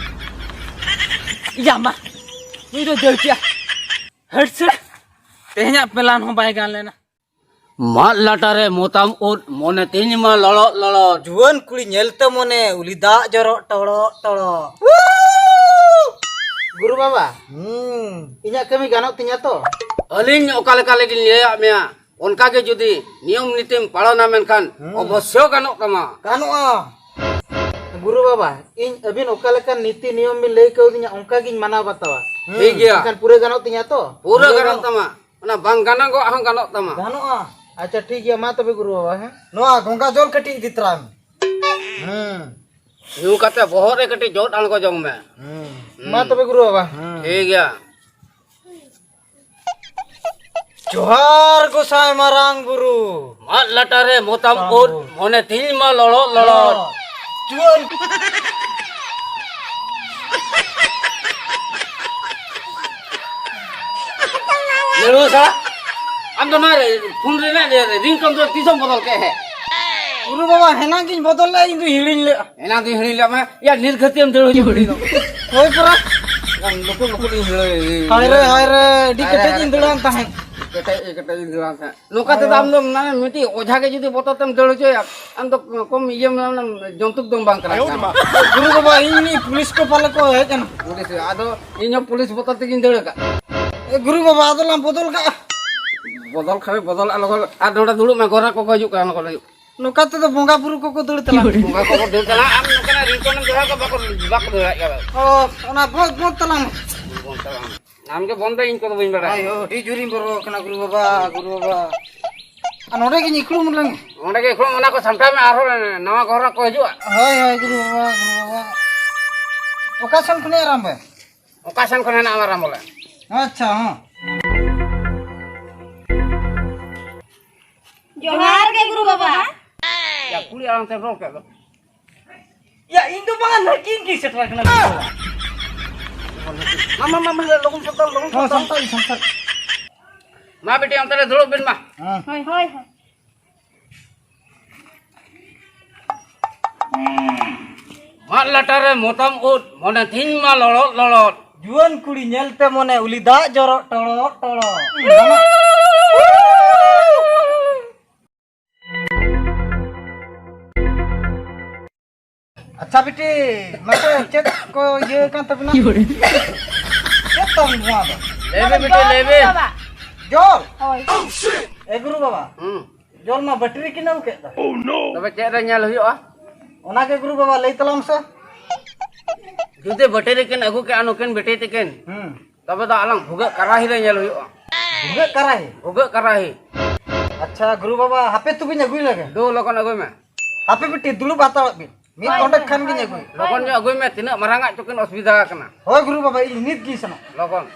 ᱭᱟ ᱢᱟ, ᱱᱩᱭ ᱫᱚ ᱫᱟᱹᱲ ᱠᱮᱜᱼᱟ᱾ ᱦᱟᱹᱴ ᱥᱮ᱾ ᱛᱮᱦᱮᱧᱟᱜ ᱯᱞᱟᱱ ᱦᱚᱸ ᱵᱟᱭ ᱜᱟᱱ ᱞᱮᱱᱟ᱾ ᱢᱟᱫ ᱞᱟᱴᱟ ᱨᱮ ᱢᱚᱛᱟᱢ ᱩᱫ, ᱢᱚᱱᱮ ᱛᱤᱧ ᱢᱟ ᱞᱚᱲᱚᱜ ᱞᱚᱲᱚᱜ᱾ ᱡᱩᱣᱟᱹᱱ ᱠᱩᱲᱤ ᱧᱮᱞᱛᱮ ᱢᱚᱱᱮ ᱩᱞᱤ ᱫᱟᱜ ᱡᱚᱨᱚᱜ ᱴᱚᱲᱚᱜ ᱴᱚᱲᱚᱜ᱾ ᱜᱩᱨᱩ ᱵᱟᱵᱟ, ᱦᱩᱸ᱾ ᱤᱧᱟᱹᱜ ᱠᱟᱹᱢᱤ ᱜᱟᱱᱚᱜ ᱛᱤᱧᱟ ᱛᱚ? ᱟᱹᱞᱤᱧ ᱚᱠᱟ ᱞᱮᱠᱟ ᱞᱤᱧ ᱞᱟᱹᱭᱟᱫ ᱢᱮᱭᱟ, ᱚᱱᱠᱟ ᱜᱮ ᱡᱩᱫᱤ ᱱᱤᱭᱚᱢ ᱱᱤᱛᱤᱢ ᱯᱟᱞᱚᱱᱟ, ᱢᱮᱱᱠᱷᱟᱱ ᱦᱩᱸ᱾ ᱚᱵᱚᱥᱥᱳ ᱜᱟᱱᱚᱜ ᱛᱟᱢᱟ᱾ ᱜᱟᱱᱚᱜᱼᱟ᱾ ᱜᱩᱨᱩ ᱵᱟᱵᱟ, ᱤᱧ ᱟᱹᱵᱤᱱ ᱚᱠᱟ ᱞᱮᱠᱟᱱ ᱱᱤᱛᱤ ᱱᱤᱭᱚᱢ ᱵᱤᱱ ᱞᱟᱹᱭ ᱠᱟᱹᱣᱫᱤᱧᱟ, ᱚᱱᱠᱟ ᱜᱤᱧ ᱢᱟᱱᱟᱣ ᱵᱟᱛᱟᱣᱟ᱾ ᱦᱩᱸ᱾ ᱴᱷᱤᱠ ᱜᱮᱭᱟ᱾ ᱢᱮᱱᱠᱷᱟᱱ ᱯᱩᱨᱟᱹ ᱜᱟᱱᱚᱜ ᱛᱤᱧᱟ ᱛᱚ? ᱯᱩᱨᱟᱹ ᱯᱩᱨᱟᱹ ᱜᱟᱱᱚᱜ ᱜᱟᱱᱚᱜ᱾ ᱛᱟᱢᱟ᱾ ᱚᱱᱟ ᱵᱟᱝ ᱜᱟᱱᱚᱜᱚᱜ ᱦᱚᱸ ᱜᱟᱱᱚᱜ ᱛᱟᱢᱟ᱾ ᱜᱟᱱᱚᱜᱼᱟ᱾ ᱟᱪᱪᱷᱟ, ᱴᱷᱤᱠ ᱜᱮᱭᱟ, ᱢᱟ ᱛᱚᱵᱮ ᱜᱩᱨᱩ ᱵᱟᱵᱟ, ᱦᱮᱸ? ᱱᱚᱣᱟ ᱜᱚᱝᱜᱟ ᱡᱚᱞ ᱠᱟᱹᱴᱤᱡ ᱤᱫᱤ ᱛᱚᱨᱟᱭ ᱢᱮ᱾ ᱦᱩᱸ᱾ ᱧᱩ ᱠᱟᱛᱮ ᱵᱚᱦᱚᱜ ᱨᱮ ᱠᱟᱹᱴᱤᱡ ᱡᱚᱫ ᱟᱬᱜᱚ ᱡᱚᱝ ᱢᱮ᱾ ᱦᱩᱸ᱾ ᱦᱩᱸ᱾ ᱢᱟ ᱛᱚᱵᱮ ᱜᱩᱨᱩ ᱵᱟᱵᱟ᱾ ᱦᱩᱸ᱾ ᱴᱷᱤᱠ ᱜᱮᱭᱟ᱾ ᱡᱚᱦᱟᱨ ᱜᱚᱸᱥᱟᱭ ᱢᱟᱨᱟᱝ ᱵᱩᱨᱩ᱾ ᱢᱟᱫ ᱞᱟᱴᱟ ᱨᱮ ᱢᱚᱛᱟᱢ ᱢᱟᱨᱟᱝ ᱩᱫ, ᱵᱩᱨᱩ᱾ ᱢᱚᱱᱮ ᱛᱤᱧ ᱢᱟ ᱞᱚᱲᱚᱜ ᱞᱚᱲᱚᱜ᱾ ᱦᱚᱸ᱾ ᱡᱩᱣᱟᱹᱱ᱾ ᱱᱮᱲᱩᱣᱟᱹ ᱥᱟᱞᱟ, ᱟᱢ ᱫᱚ ᱱᱚᱣᱟ ᱨᱮ, ᱯᱷᱳᱱ ᱨᱮᱱᱟᱜ ᱨᱮ, ᱨᱤᱝᱴᱳᱱ ᱫᱚ ᱛᱤᱥᱮᱢ ᱵᱚᱫᱚᱞ ᱠᱮᱫ ᱦᱮ? ᱜᱩᱨᱩ ᱵᱟᱵᱟ, ᱦᱮᱱᱟᱝ ᱜᱤᱧ ᱵᱚᱫᱚᱞ ᱞᱮᱫᱼᱟ, ᱤᱧ ᱫᱚ ᱦᱤᱲᱤᱧ ᱞᱮᱫᱼᱟ᱾ ᱦᱮᱱᱟᱝ ᱫᱚᱧ ᱦᱤᱲᱤᱧ ᱞᱮᱫ ᱢᱮ᱾ ᱭᱟ, ᱱᱤᱨᱜᱷᱟᱹᱛᱤ ᱮᱢ ᱫᱟᱹᱲ ᱦᱚᱪᱚ ᱠᱮᱫ ᱫᱚ᱾ ᱦᱳᱭ ᱯᱚᱨᱟ᱾ ᱞᱩᱠᱩ ᱞᱩᱠᱩ ᱤᱧ ᱫᱟᱹᱲ᱾ ᱦᱟᱭ ᱨᱮ, ᱦᱟᱭ ᱨᱮ, ᱟᱹᱰᱤ ᱦᱟᱭ ᱨᱮ, ᱠᱮᱴᱮᱡ ᱦᱟᱭ ᱤᱧ ᱨᱮ᱾ ᱫᱟᱹᱲᱟᱱ ᱛᱟᱦᱮᱸᱫ᱾ ᱠᱮᱴᱮᱡ, ᱠᱮᱴᱮᱡ ᱤᱧ ᱫᱟᱹᱲᱟᱱ ᱛᱟᱦᱮᱸᱫ᱾ ᱱᱚᱝᱠᱟ ᱛᱮᱫᱚ ᱦᱳᱭ᱾ ᱟᱢ ᱫᱚ ᱢᱟᱱᱮ ᱢᱤᱫᱴᱤᱡ ᱚᱡᱷᱟ ᱜᱮ ᱡᱩᱫᱤ ᱵᱚᱛᱚᱨ ᱛᱮᱢ ᱫᱟᱹᱲ ᱦᱚᱪᱚᱭᱟ, ᱟᱢ ᱫᱚ ᱠᱚᱢ ᱤᱭᱟᱹ ᱢᱟᱱᱮ ᱡᱚᱱᱛᱩᱠ ᱫᱚᱢ ᱵᱟᱝ ᱠᱟᱱᱟ᱾ ᱜᱩᱨᱩ ᱵᱟᱵᱟ, ᱤᱧ ᱱᱤᱭᱟᱹ ᱯᱩᱞᱤᱥ ᱠᱚ ᱯᱟᱞᱮ ᱠᱚ ᱦᱮᱡ ᱮᱱᱟ᱾ ᱯᱩᱞᱤᱥ, ᱟᱫᱚ ᱤᱧ ᱦᱚᱸ ᱯᱩᱞᱤᱥ ᱵᱚᱛᱚᱨ ᱛᱮᱜᱤᱧ ᱫᱟᱹᱲ ᱟᱠᱟᱫ᱾ ᱮ, ᱜᱩᱨᱩ ᱵᱟᱵᱟ, ᱟᱫᱚ ᱞᱟᱝ ᱵᱚᱫᱚᱞ ᱠᱟᱜᱼᱟ᱾ ᱵᱚᱫᱚᱞ ᱠᱷᱟᱱ ᱵᱚᱫᱚᱞ, ᱟᱞᱚ ᱠᱚ, ᱟᱨ ᱱᱚᱰᱮ ᱫᱩᱲᱩᱵ ᱢᱮ, ᱜᱚᱨᱟ ᱠᱚᱠᱚ ᱦᱤᱡᱩᱜ ᱠᱟᱱᱟ, ᱚᱱᱟ ᱠᱚ ᱞᱟᱹᱜᱤᱫ᱾ ᱱᱚᱝᱠᱟ ᱛᱮᱫᱚ ᱵᱚᱸᱜᱟ ᱵᱩᱨᱩ ᱠᱚᱠᱚ ᱫᱟᱹᱲ ᱛᱟᱞᱟᱝ᱾ ᱵᱚᱸᱜᱟ ᱠᱚᱠᱚ ᱫᱟᱹᱲ ᱛᱟᱞᱟᱝ, ᱟᱢ ᱱᱚᱝᱠᱟᱱᱟᱜ ᱨᱤᱝᱴᱳᱱ ᱮᱢ ᱫᱚᱦᱚ ᱠᱟᱜ, ᱵᱟᱠᱚ, ᱵᱟᱠᱚ ᱫᱟᱹᱲ ᱫᱟᱲᱮᱭᱟᱜ ᱠᱟᱱᱟ᱾ ᱚ, ᱚᱱᱟ ᱵᱚᱸᱫᱽ, ᱵᱚᱸᱫᱽ ᱛᱟᱞᱟᱝ ᱢᱮ᱾ ᱵᱚᱸᱫᱽ ᱛᱟᱞᱟᱝ ᱢᱮ᱾ ᱟᱢ ᱜᱮ ᱵᱚᱱᱫᱚ, ᱤᱧ ᱠᱚᱫᱚ ᱵᱟᱹᱧ ᱵᱟᱲᱟᱭᱟ᱾ ᱦᱳᱭ, ᱦᱳᱭ, ᱟᱹᱰᱤ ᱡᱳᱨᱤᱧ ᱵᱚᱨᱚ ᱟᱠᱟᱱᱟ ᱜᱩᱨᱩ ᱵᱟᱵᱟ, ᱜᱩᱨᱩ ᱵᱟᱵᱟ᱾ ᱟᱨ ᱱᱚᱰᱮ ᱜᱤᱧ ᱤᱠᱲᱩᱢ ᱞᱮᱱ᱾ ᱚᱸᱰᱮ ᱜᱮ ᱤᱠᱲᱩᱢ, ᱚᱱᱟ ᱠᱚ ᱥᱟᱢᱴᱟᱣ ᱢᱮ, ᱟᱨᱦᱚᱸ ᱱᱟᱣᱟ ᱜᱚᱦᱨᱟ ᱠᱚ ᱦᱤᱡᱩᱜᱼᱟ᱾ ᱦᱳᱭ, ᱦᱳᱭ, ᱜᱩᱨᱩ ᱵᱟᱵᱟ, ᱜᱩᱨᱩ ᱵᱟᱵᱟ᱾ ᱚᱠᱟ ᱥᱮᱱ ᱠᱷᱚᱱᱮ ᱟᱨᱟᱢᱵᱚᱭᱟ? ᱚᱠᱟ ᱥᱮᱱ ᱠᱷᱚᱱ ᱦᱮᱱᱟᱜ ᱟᱨᱟᱢᱵᱚ ᱞᱮ? ᱟᱪᱪᱷᱟ, ᱦᱚᱸ᱾ ᱡᱚᱦᱟᱨ ᱜᱮ ᱜᱩᱨᱩ ᱵᱟᱵᱟ᱾ ᱭᱟ, ᱠᱩᱲᱤ ᱟᱲᱟᱝ ᱛᱮ ᱨᱚᱲ ᱠᱮᱫ ᱫᱚ᱾ ᱭᱟ, ᱤᱧ ᱫᱚ ᱵᱟᱝᱟ, ᱱᱟᱹᱠᱤᱱ ᱠᱤᱱ ᱥᱮᱴᱮᱨ ᱠᱟᱱᱟ᱾ ᱢᱟ, ᱢᱟ, ᱢᱟ, ᱢᱟ, ᱞᱚᱜᱚᱱ ᱥᱟᱢᱴᱟᱣ, ᱞᱚᱜᱚᱱ ᱦᱚᱸ, ᱥᱟᱢᱴᱟᱣ᱾ ᱥᱟᱢᱴᱟᱣ, ᱥᱟᱢᱴᱟᱣ᱾ ᱢᱟ, ᱵᱤᱴᱤ, ᱚᱱᱛᱮ ᱨᱮ ᱫᱩᱲᱩᱵ ᱵᱤᱱ ᱢᱟ᱾ ᱦᱮᱸ᱾ ᱦᱳᱭ, ᱦᱳᱭ, ᱦᱳᱭ᱾ ᱢᱟᱫ ᱞᱟᱴᱟ ᱨᱮ ᱢᱚᱛᱟᱢ ᱩᱫ, ᱢᱚᱱᱮ ᱛᱤᱧ ᱢᱟ ᱞᱚᱲᱚᱫ ᱞᱚᱲᱚᱫ᱾ ᱡᱩᱣᱟᱹᱱ ᱠᱩᱲᱤ ᱧᱮᱞᱛᱮ ᱢᱚᱱᱮ ᱩᱞᱤ ᱫᱟᱜ ᱡᱚᱨᱚᱜ ᱴᱚᱲᱚᱜ ᱴᱚᱲᱚᱜ᱾ ᱟᱪᱪᱷᱟ ᱵᱤᱴᱤ, ᱢᱟᱥᱮ ᱪᱮᱫ ᱠᱚ ᱤᱭᱟᱹ ᱠᱟᱱ ᱛᱟᱵᱤᱱᱟ? ᱪᱮᱫ ᱛᱟᱢ ᱱᱚᱣᱟ ᱫᱚ? ᱞᱟᱹᱭ ᱢᱮ ᱵᱤᱴᱤ, ᱞᱟᱹᱭ ᱢᱮ᱾ ᱵᱟᱵᱟ᱾ ᱡᱚᱞ? ᱦᱳᱭ᱾ ᱮ ᱜᱩᱨᱩ ᱵᱟᱵᱟ, ᱦᱩᱸ᱾ ᱡᱚᱞ ᱢᱟ ᱵᱟᱹᱴᱤ ᱨᱮ ᱠᱤᱱ ᱟᱹᱜᱩ ᱠᱮᱫ ᱫᱚ᱾ ᱛᱚᱵᱮ ᱪᱮᱫ ᱨᱮ ᱧᱮᱞ ᱦᱩᱭᱩᱜᱼᱟ? ᱚᱱᱟ ᱜᱮ ᱜᱩᱨᱩ ᱵᱟᱵᱟ, ᱞᱟᱹᱭ ᱛᱟᱞᱟᱝ ᱢᱮᱥᱮ᱾ ᱡᱩᱫᱤ ᱵᱟᱹᱴᱤ ᱨᱮᱠᱤᱱ ᱟᱹᱜᱩ ᱠᱮᱜᱼᱟ ᱱᱩᱠᱤᱱ ᱵᱤᱴᱤ ᱛᱤᱠᱤᱱ, ᱦᱩᱸ᱾ ᱛᱚᱵᱮ ᱫᱚ ᱟᱞᱟᱝ ᱵᱷᱩᱜᱟᱹᱜ ᱠᱟᱨᱟᱦᱤ ᱨᱮ ᱧᱮᱞ ᱦᱩᱭᱩᱜᱼᱟ᱾ ᱵᱷᱩᱜᱟᱹᱜ ᱠᱟᱨᱟᱦᱤ? ᱵᱷᱩᱜᱟᱹᱜ ᱠᱟᱨᱟᱦᱤ᱾ ᱟᱪᱪᱷᱟ ᱜᱩᱨᱩ ᱵᱟᱵᱟ, ᱦᱟᱯᱮ ᱛᱚᱵᱮᱧ ᱟᱹᱜᱩᱭ ᱞᱮᱜᱮ᱾ ᱫᱩ, ᱞᱚᱜᱚᱱ ᱟᱹᱜᱩᱭ ᱢᱮ᱾ ᱦᱟᱯᱮ ᱵᱤᱴᱤ, ᱫᱩᱲᱩᱵ ᱦᱟᱛᱟᱲᱚᱜ ᱵᱤᱱ᱾ ᱢᱤᱫ ᱦᱳᱭ, ᱰᱚᱸᱰᱮᱠ ᱦᱳᱭ, ᱠᱷᱟᱱ ᱜᱤᱧ ᱦᱳᱭ᱾ ᱟᱹᱜᱩᱭᱟ᱾ ᱞᱚᱜᱚᱱ ᱧᱚᱜ ᱟᱹᱜᱩᱭ ᱢᱮ, ᱛᱤᱱᱟᱹᱜ ᱢᱟᱨᱟᱝ ᱟᱜ ᱪᱚᱠᱤᱱ ᱚᱥᱩᱵᱤᱫᱷᱟ ᱟᱠᱟᱱᱟ᱾ ᱦᱳᱭ ᱜᱩᱨᱩ ᱵᱟᱵᱟ, ᱤᱧ ᱱᱤᱛ ᱜᱤᱧ ᱥᱮᱱᱚᱜ᱾ ᱞᱚᱜᱚᱱ᱾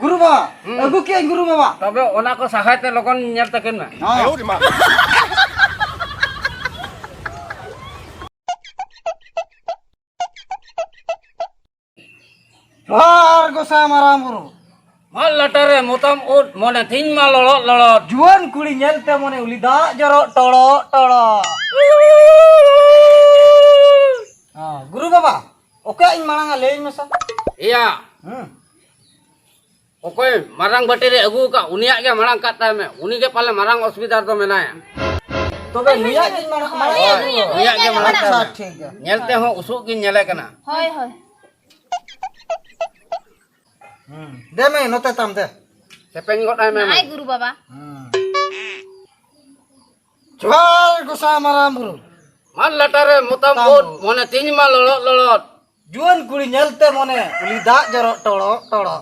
ᱜᱩᱨᱩ ᱵᱟᱵᱟ, ᱦᱩᱸ᱾ ᱟᱹᱜᱩ ᱠᱮᱜ ᱟᱹᱧ ᱜᱩᱨᱩ ᱵᱟᱵᱟ᱾ ᱛᱚᱵᱮ ᱚᱱᱟ ᱠᱚ ᱥᱟᱦᱟᱭ ᱛᱮ ᱞᱚᱜᱚᱱ ᱧᱮᱞ ᱛᱟᱹᱠᱤᱱ ᱢᱮ᱾ ᱦᱚᱸ᱾ ᱡᱚᱦᱟᱨ ᱜᱚᱸᱥᱟᱭ ᱢᱟᱨᱟᱝ ᱵᱩᱨᱩ᱾ ᱢᱟᱫ ᱞᱟᱴᱟ ᱨᱮ ᱢᱚᱛᱟᱢ ᱩᱫ, ᱢᱚᱱᱮ ᱛᱤᱧ ᱢᱟ ᱞᱚᱲᱚᱫ ᱞᱚᱲᱚᱫ᱾ ᱡᱩᱣᱟᱹᱱ ᱠᱩᱲᱤ ᱧᱮᱞᱛᱮ ᱢᱚᱱᱮ ᱩᱞᱤ ᱫᱟᱜ ᱡᱚᱨᱚᱜ ᱴᱚᱲᱚᱜ ᱴᱚᱲᱚᱜ᱾ ᱦᱚᱸ, ᱜᱩᱨᱩ ᱵᱟᱵᱟ, ᱚᱠᱚᱭᱟᱜ ᱤᱧ ᱢᱟᱲᱟᱝᱟ ᱞᱟᱹᱭᱟᱹᱧ ᱢᱮᱥᱮ? ᱮᱭᱟ᱾ ᱦᱩᱸ᱾ ᱚᱠᱚᱭ ᱢᱟᱨᱟᱝ ᱵᱟᱹᱴᱤ ᱨᱮ ᱟᱹᱜᱩ ᱟᱠᱟᱫ, ᱩᱱᱤᱭᱟᱜ ᱜᱮ ᱢᱟᱲᱟᱝ ᱠᱟᱜ ᱛᱟᱭ ᱢᱮ᱾ ᱩᱱᱤ ᱜᱮ ᱯᱟᱞᱮ ᱢᱟᱨᱟᱝ ᱚᱥᱩᱵᱤᱫᱷᱟ ᱨᱮᱫᱚ ᱢᱮᱱᱟᱭᱟ᱾ ᱛᱚᱵᱮ ᱱᱩᱭᱟᱜ ᱜᱤᱧ ᱢᱟᱲᱟᱝ, ᱢᱟᱲᱟᱝ ᱦᱳᱭ, ᱟᱹᱜᱩᱭᱟ᱾ ᱱᱩᱭᱟᱜ ᱜᱮ ᱢᱟᱲᱟᱝ ᱠᱟᱜ ᱟᱪᱪᱷᱟ, ᱢᱮ᱾ ᱴᱷᱤᱠ ᱜᱮᱭᱟ᱾ ᱧᱮᱞ ᱛᱮᱦᱚᱸ ᱩᱥᱩᱜ ᱜᱤᱧ ᱧᱮᱞᱮ ᱠᱟᱱᱟ᱾ ᱦᱳᱭ, ᱦᱳᱭ᱾ ᱦᱩᱸ᱾ ᱫᱮ ᱢᱟᱹᱭ, ᱱᱚᱛᱮ ᱛᱟᱢ ᱫᱮ᱾ ᱥᱮᱯᱮᱧ ᱜᱚᱫ ᱟᱭ ᱢᱮ, ᱱᱟᱭ ᱢᱟᱹᱭ᱾ ᱜᱩᱨᱩ ᱵᱟᱵᱟ᱾ ᱦᱩᱸ᱾ ᱡᱚᱦᱟᱨ ᱜᱚᱸᱥᱟᱭ ᱢᱟᱨᱟᱝ ᱵᱩᱨᱩ᱾ ᱢᱟᱫ ᱞᱟᱴᱟ ᱨᱮ ᱢᱚᱛᱟᱢ ᱛᱟᱢ ᱩᱫ, ᱵᱩᱨᱩ᱾ ᱢᱚᱱᱮ ᱛᱤᱧ ᱢᱟ ᱞᱚᱲᱚᱫ ᱞᱚᱲᱚᱫ᱾ ᱡᱩᱣᱟᱹᱱ ᱠᱩᱲᱤ ᱧᱮᱞᱛᱮ ᱢᱚᱱᱮ ᱩᱞᱤ ᱫᱟᱜ ᱡᱚᱨᱚᱜ ᱴᱚᱲᱚᱜ ᱴᱚᱲᱚᱜ᱾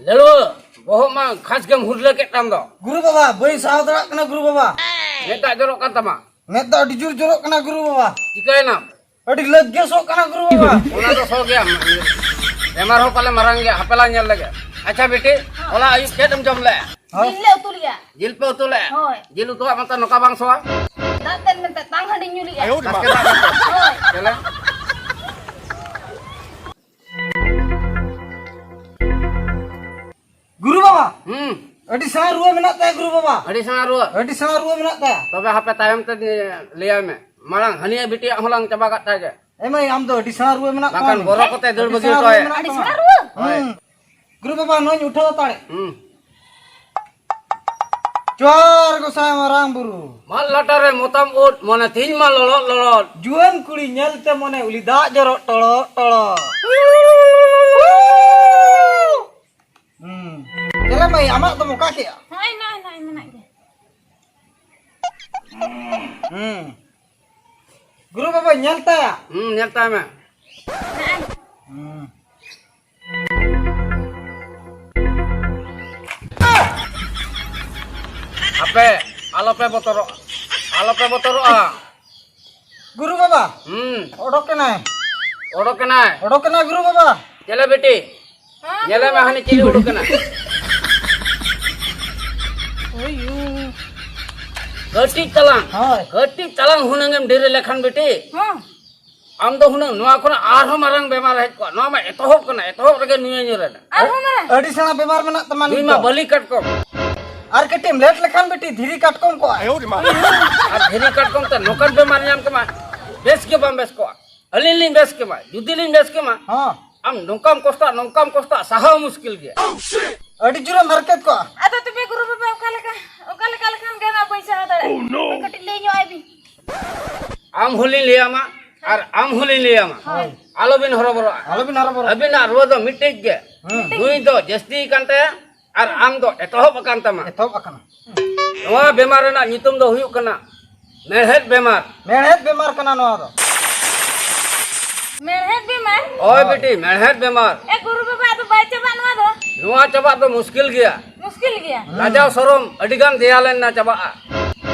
ᱞᱟᱹᱲᱩᱣᱟᱹ, ᱵᱚᱦᱚᱜ ᱢᱟ ᱠᱷᱟᱥ ᱜᱮᱢ ᱦᱩᱨᱞᱟᱹ ᱠᱮᱫ ᱛᱟᱢ ᱫᱚ᱾ ᱜᱩᱨᱩ ᱵᱟᱵᱟ, ᱵᱟᱹᱧ ᱥᱟᱦᱟᱣ ᱫᱟᱲᱮᱭᱟᱜ ᱠᱟᱱᱟ ᱜᱩᱨᱩ ᱵᱟᱵᱟ᱾ ᱢᱮᱫ ᱫᱟᱜ ᱡᱚᱨᱚᱜ ᱠᱟᱱ ᱛᱟᱢᱟ᱾ ᱢᱮᱫ ᱫᱟᱜ ᱟᱹᱰᱤ ᱡᱳᱨ ᱡᱚᱨᱚᱜ ᱠᱟᱱᱟ ᱜᱩᱨᱩ ᱵᱟᱵᱟ᱾ ᱪᱤᱠᱟᱹᱭᱮᱱᱟᱢ? ᱟᱹᱰᱤ ᱞᱟᱹᱜ ᱜᱮ ᱥᱚᱜ ᱠᱟᱱᱟ ᱜᱩᱨᱩ ᱵᱟᱵᱟ᱾ ᱚᱱᱟ ᱫᱚ ᱥᱚ ᱜᱮᱭᱟ᱾ ᱵᱮᱢᱟᱨ ᱦᱚᱸ ᱯᱟᱞᱮ ᱢᱟᱨᱟᱝ ᱜᱮᱭᱟ, ᱦᱟᱯᱮ ᱞᱟᱝ ᱧᱮᱞ ᱞᱮᱜᱮ᱾ ᱟᱪᱪᱷᱟ ᱵᱤᱴᱤ, ᱦᱚᱞᱟ ᱟᱹᱭᱩᱵ ᱪᱮᱫ ᱮᱢ ᱡᱚᱢ ᱞᱮᱜᱼᱟ? ᱦᱚᱸ᱾ ᱡᱤᱞ ᱞᱮ ᱩᱛᱩ ᱞᱮᱜᱼᱟ᱾ ᱡᱤᱞ ᱯᱮ ᱩᱛᱩ ᱞᱮᱜᱼᱟ? ᱦᱳᱭ᱾ ᱡᱤᱞ ᱩᱛᱩᱣᱟᱜ ᱢᱟᱛᱚ ᱱᱚᱝᱠᱟ ᱵᱟᱝ ᱥᱚᱣᱟ᱾ ᱫᱟᱜ ᱛᱮᱫ ᱢᱮᱱᱛᱮ ᱛᱟᱝ ᱦᱟᱺᱰᱤ ᱧᱩ ᱞᱮᱜᱼᱟ᱾ ᱵᱟᱥᱠᱮ ᱫᱟᱜ ᱢᱮᱱᱛᱮ᱾ ᱦᱳᱭ᱾ ᱪᱮᱞᱮ? ᱜᱩᱨᱩ ᱵᱟᱵᱟ᱾ ᱦᱩᱸ᱾ ᱟᱹᱰᱤ ᱥᱮᱬᱟ ᱨᱩᱣᱟᱹ ᱢᱮᱱᱟᱜ ᱛᱟᱭᱟ ᱜᱩᱨᱩ ᱵᱟᱵᱟ᱾ ᱟᱹᱰᱤ ᱥᱮᱬᱟ ᱨᱩᱣᱟᱹ? ᱟᱹᱰᱤ ᱥᱮᱬᱟ ᱨᱩᱣᱟᱹ ᱢᱮᱱᱟᱜ ᱛᱟᱭᱟ᱾ ᱛᱚᱵᱮ ᱦᱟᱯᱮ ᱛᱟᱭᱚᱢ ᱛᱮ ᱞᱟᱹᱭᱟᱭ ᱢᱮ᱾ ᱢᱟᱲᱟᱝ ᱦᱟᱹᱱᱤᱭᱟᱜ ᱵᱤᱴᱤᱭᱟᱜ ᱦᱚᱸᱞᱟᱝ ᱪᱟᱵᱟ ᱠᱟᱜ ᱛᱟᱭ ᱜᱮ᱾ ᱮ ᱢᱟᱹᱭ, ᱟᱢ ᱫᱚ ᱟᱹᱰᱤ ᱥᱮᱬᱟ ᱨᱩᱣᱟᱹ ᱢᱮᱱᱟᱜ ᱛᱟᱢᱟ᱾ ᱵᱟᱠᱷᱟᱱ ᱵᱚᱨᱚ ᱠᱚᱛᱮ ᱫᱟᱹᱲ ᱟᱹᱰᱤ ᱵᱟᱹᱜᱤ ᱥᱮᱬᱟ ᱦᱚᱴᱚ ᱨᱩᱣᱟᱹ ᱟᱭ᱾ ᱢᱮᱱᱟᱜ ᱟᱹᱰᱤ ᱛᱟᱢᱟ᱾ ᱥᱮᱬᱟ ᱨᱩᱣᱟᱹ? ᱦᱳᱭ᱾ ᱦᱩᱸ᱾ ᱜᱩᱨᱩ ᱵᱟᱵᱟ, ᱱᱚᱣᱟᱧ ᱩᱴᱷᱟᱹᱣ ᱦᱟᱛᱟᱲᱮ᱾ ᱦᱩᱸ᱾ ᱡᱚᱦᱟᱨ ᱜᱚᱸᱥᱟᱭ ᱢᱟᱨᱟᱝ ᱵᱩᱨᱩ᱾ ᱢᱟᱫ ᱞᱟᱴᱟ ᱨᱮ ᱢᱚᱛᱟᱢ ᱩᱫ, ᱢᱚᱱᱮ ᱛᱤᱧ ᱢᱟ ᱞᱚᱞᱚᱫ ᱞᱚᱞᱚᱫ᱾ ᱡᱩᱣᱟᱹᱱ ᱠᱩᱲᱤ ᱧᱮᱞᱛᱮ ᱢᱚᱱᱮ ᱩᱞᱤ ᱫᱟᱜ ᱡᱚᱨᱚᱜ ᱴᱚᱲᱚᱜ ᱴᱚᱲᱚᱜ᱾ ᱦᱩᱸ᱾ ᱪᱮᱞᱮ ᱢᱟᱹᱭ, ᱟᱢᱟᱜ ᱫᱚᱢ ᱚᱠᱟ ᱠᱮᱜᱼᱟ? ᱱᱚᱜᱼᱚᱭ, ᱱᱚᱜᱼᱚᱭ, ᱱᱚᱜᱼᱚᱭ ᱢᱮᱱᱟᱜ ᱜᱮᱭᱟ᱾ ᱦᱩᱸ᱾ ᱜᱩᱨᱩ ᱵᱟᱵᱟ ᱧᱮᱞ ᱛᱟᱭᱟ᱾ ᱦᱩᱸ, ᱧᱮᱞ ᱛᱟᱭ ᱢᱮ᱾ ᱦᱩᱸ᱾ ᱟᱯᱮ ᱟᱞᱚᱯᱮ ᱵᱚᱛᱚᱨᱚᱜᱼᱟ, ᱟᱞᱚᱯᱮ ᱵᱚᱛᱚᱨᱚᱜᱼᱟ᱾ ᱜᱩᱨᱩ ᱵᱟᱵᱟ᱾ ᱦᱩᱸ᱾ ᱚᱰᱚᱠ ᱮᱱᱟᱭ᱾ ᱚᱰᱚᱠ ᱮᱱᱟᱭ᱾ ᱚᱰᱚᱠ ᱮᱱᱟᱭ ᱜᱩᱨᱩ ᱵᱟᱵᱟ᱾ ᱪᱮᱞᱮ ᱵᱤᱴᱤ? ᱦᱮᱸ, ᱧᱮᱞᱮ ᱢᱮ, ᱦᱟᱹᱱᱤ ᱪᱤᱞᱤ ᱩᱰᱩᱠ ᱮᱱᱟ᱾ ᱳᱭ ᱭᱩ᱾ ᱠᱟᱹᱴᱤᱡ ᱛᱟᱞᱟᱝ, ᱦᱳᱭ᱾ ᱠᱟᱹᱴᱤᱡ ᱛᱟᱞᱟᱝ ᱦᱩᱱᱟᱹᱝ ᱮᱢ ᱰᱮᱨᱤ ᱞᱮᱠᱷᱟᱱ ᱵᱤᱴᱤ, ᱦᱮᱸ᱾ ᱟᱢ ᱫᱚ ᱦᱩᱱᱟᱹᱝ ᱱᱚᱣᱟ ᱠᱷᱚᱱᱟᱜ ᱟᱨᱦᱚᱸ ᱢᱟᱨᱟᱝ ᱵᱮᱢᱟᱨ ᱦᱮᱡ ᱠᱚᱜᱼᱟ᱾ ᱱᱚᱣᱟ ᱢᱟ ᱮᱛᱚᱦᱚᱵ ᱠᱟᱱᱟ, ᱮᱛᱚᱦᱚᱵ ᱨᱮᱜᱮ ᱱᱩᱭᱮ ᱧᱩᱨ ᱮᱱᱟ᱾ ᱟᱨᱦᱚᱸ ᱢᱟᱨᱟᱝ? ᱟᱹᱰᱤ ᱥᱮᱬᱟ ᱵᱮᱢᱟᱨ ᱢᱮᱱᱟᱜ ᱛᱟᱢᱟ ᱱᱩᱭ ᱱᱤᱛ ᱢᱟ ᱫᱚ᱾ ᱵᱟᱹᱞᱤ ᱠᱟᱴᱠᱚᱢ᱾ ᱟᱨ ᱠᱟᱹᱴᱤᱡ ᱮᱢ ᱞᱮᱴ ᱞᱮᱠᱷᱟᱱ ᱵᱤᱴᱤ ᱫᱷᱤᱨᱤ ᱠᱟᱴᱠᱚᱢ ᱠᱚᱜᱼᱟ᱾ ᱟᱨ ᱫᱷᱤᱨᱤ ᱠᱟᱴᱠᱚᱢ ᱛᱮ ᱱᱚᱝᱠᱟᱱ ᱵᱮᱢᱟᱨ ᱧᱟᱢ ᱠᱮᱢᱟ, ᱵᱮᱥ ᱜᱮ ᱵᱟᱢ ᱵᱮᱥ ᱠᱚᱜᱼᱟ᱾ ᱟᱹᱞᱤᱧ ᱞᱤᱧ ᱵᱮᱥ ᱠᱮᱢᱟ, ᱡᱩᱫᱤ ᱞᱤᱧ ᱵᱮᱥ ᱠᱮᱢᱟ, ᱦᱚᱸ᱾ ᱟᱢ ᱱᱚᱝᱠᱟᱢ ᱠᱚᱥᱴᱚᱜᱼᱟ, ᱱᱚᱝᱠᱟᱢ ᱠᱚᱥᱴᱚᱜᱼᱟ, ᱥᱟᱦᱟᱣ ᱢᱩᱥᱠᱤᱞ ᱜᱮᱭᱟ᱾ ᱟᱹᱰᱤ ᱡᱳᱨᱮᱢ ᱦᱟᱨᱠᱮᱛ ᱠᱚᱜᱼᱟ᱾ ᱟᱫᱚ ᱛᱚᱵᱮ ᱜᱩᱨᱩ ᱵᱟᱵᱟ, ᱚᱠᱟ ᱞᱮᱠᱟ, ᱚᱠᱟ ᱞᱮᱠᱟ ᱞᱮᱠᱷᱟᱱ ᱜᱮ ᱱᱟᱜ ᱵᱟᱹᱧ ᱥᱟᱦᱟᱣ ᱫᱟᱲᱮᱭᱟᱜᱼᱟ? ᱠᱟᱹᱴᱤᱡ ᱞᱟᱹᱭ ᱧᱚᱜ ᱟᱭ ᱵᱤᱱ᱾ ᱟᱢ ᱦᱚᱸᱞᱤᱧ ᱞᱟᱹᱭᱟᱢᱟ ᱟᱨ ᱟᱢ ᱦᱚᱸᱞᱤᱧ ᱞᱟᱹᱭᱟᱢᱟ᱾ ᱦᱳᱭ᱾ ᱟᱞᱚᱵᱤᱱ ᱦᱚᱨᱚᱵᱚᱨᱚᱜᱼᱟ᱾ ᱟᱞᱚᱵᱤᱱ ᱦᱚᱨᱚᱵᱚᱨᱚᱜᱼᱟ᱾ ᱟᱹᱵᱤᱱᱟᱜ ᱨᱩᱣᱟᱹ ᱫᱚ ᱢᱤᱫᱴᱤᱡ ᱜᱮ᱾ ᱦᱩᱸ᱾ ᱱᱩᱭ ᱫᱚ ᱡᱟᱹᱥᱛᱤ ᱠᱟᱱ ᱛᱟᱭᱟ ᱟᱨ ᱟᱢ ᱫᱚ ᱮᱛᱚᱦᱚᱵ ᱟᱠᱟᱱ ᱛᱟᱢᱟ᱾ ᱮᱛᱚᱦᱚᱵ ᱟᱠᱟᱱᱟ᱾ ᱱᱚᱣᱟ ᱵᱮᱢᱟᱨ ᱨᱮᱱᱟᱜ ᱧᱩᱛᱩᱢ ᱫᱚ ᱦᱩᱭᱩᱜ ᱠᱟᱱᱟ ᱢᱮᱲᱦᱮᱫ ᱵᱮᱢᱟᱨ᱾ ᱢᱮᱲᱦᱮᱫ ᱵᱮᱢᱟᱨ ᱠᱟᱱᱟ ᱱᱚᱣᱟ ᱫᱚ᱾ ᱢᱮᱲᱦᱮᱫ ᱵᱮᱢᱟᱨ? ᱦᱳᱭ ᱦᱳᱭ᱾ ᱵᱤᱴᱤ, ᱢᱮᱲᱦᱮᱫ ᱵᱮᱢᱟᱨ᱾ ᱮ ᱜᱩᱨᱩ ᱵᱟᱵᱟ, ᱟᱫᱚ ᱵᱟᱭ ᱪᱟᱵᱟᱜ ᱱᱚᱣᱟ ᱫᱚ? ᱱᱚᱣᱟ ᱪᱟᱵᱟᱜ ᱫᱚ ᱢᱩᱥᱠᱤᱞ ᱜᱮᱭᱟ᱾ ᱢᱩᱥᱠᱤᱞ ᱜᱮᱭᱟ? ᱦᱩᱸ᱾ ᱞᱟᱡᱟᱣ ᱥᱚᱨᱚᱢ ᱟᱹᱰᱤ ᱜᱟᱱ ᱫᱮᱭᱟ ᱞᱮᱱ ᱱᱟ ᱪᱟᱵᱟᱜᱼᱟ᱾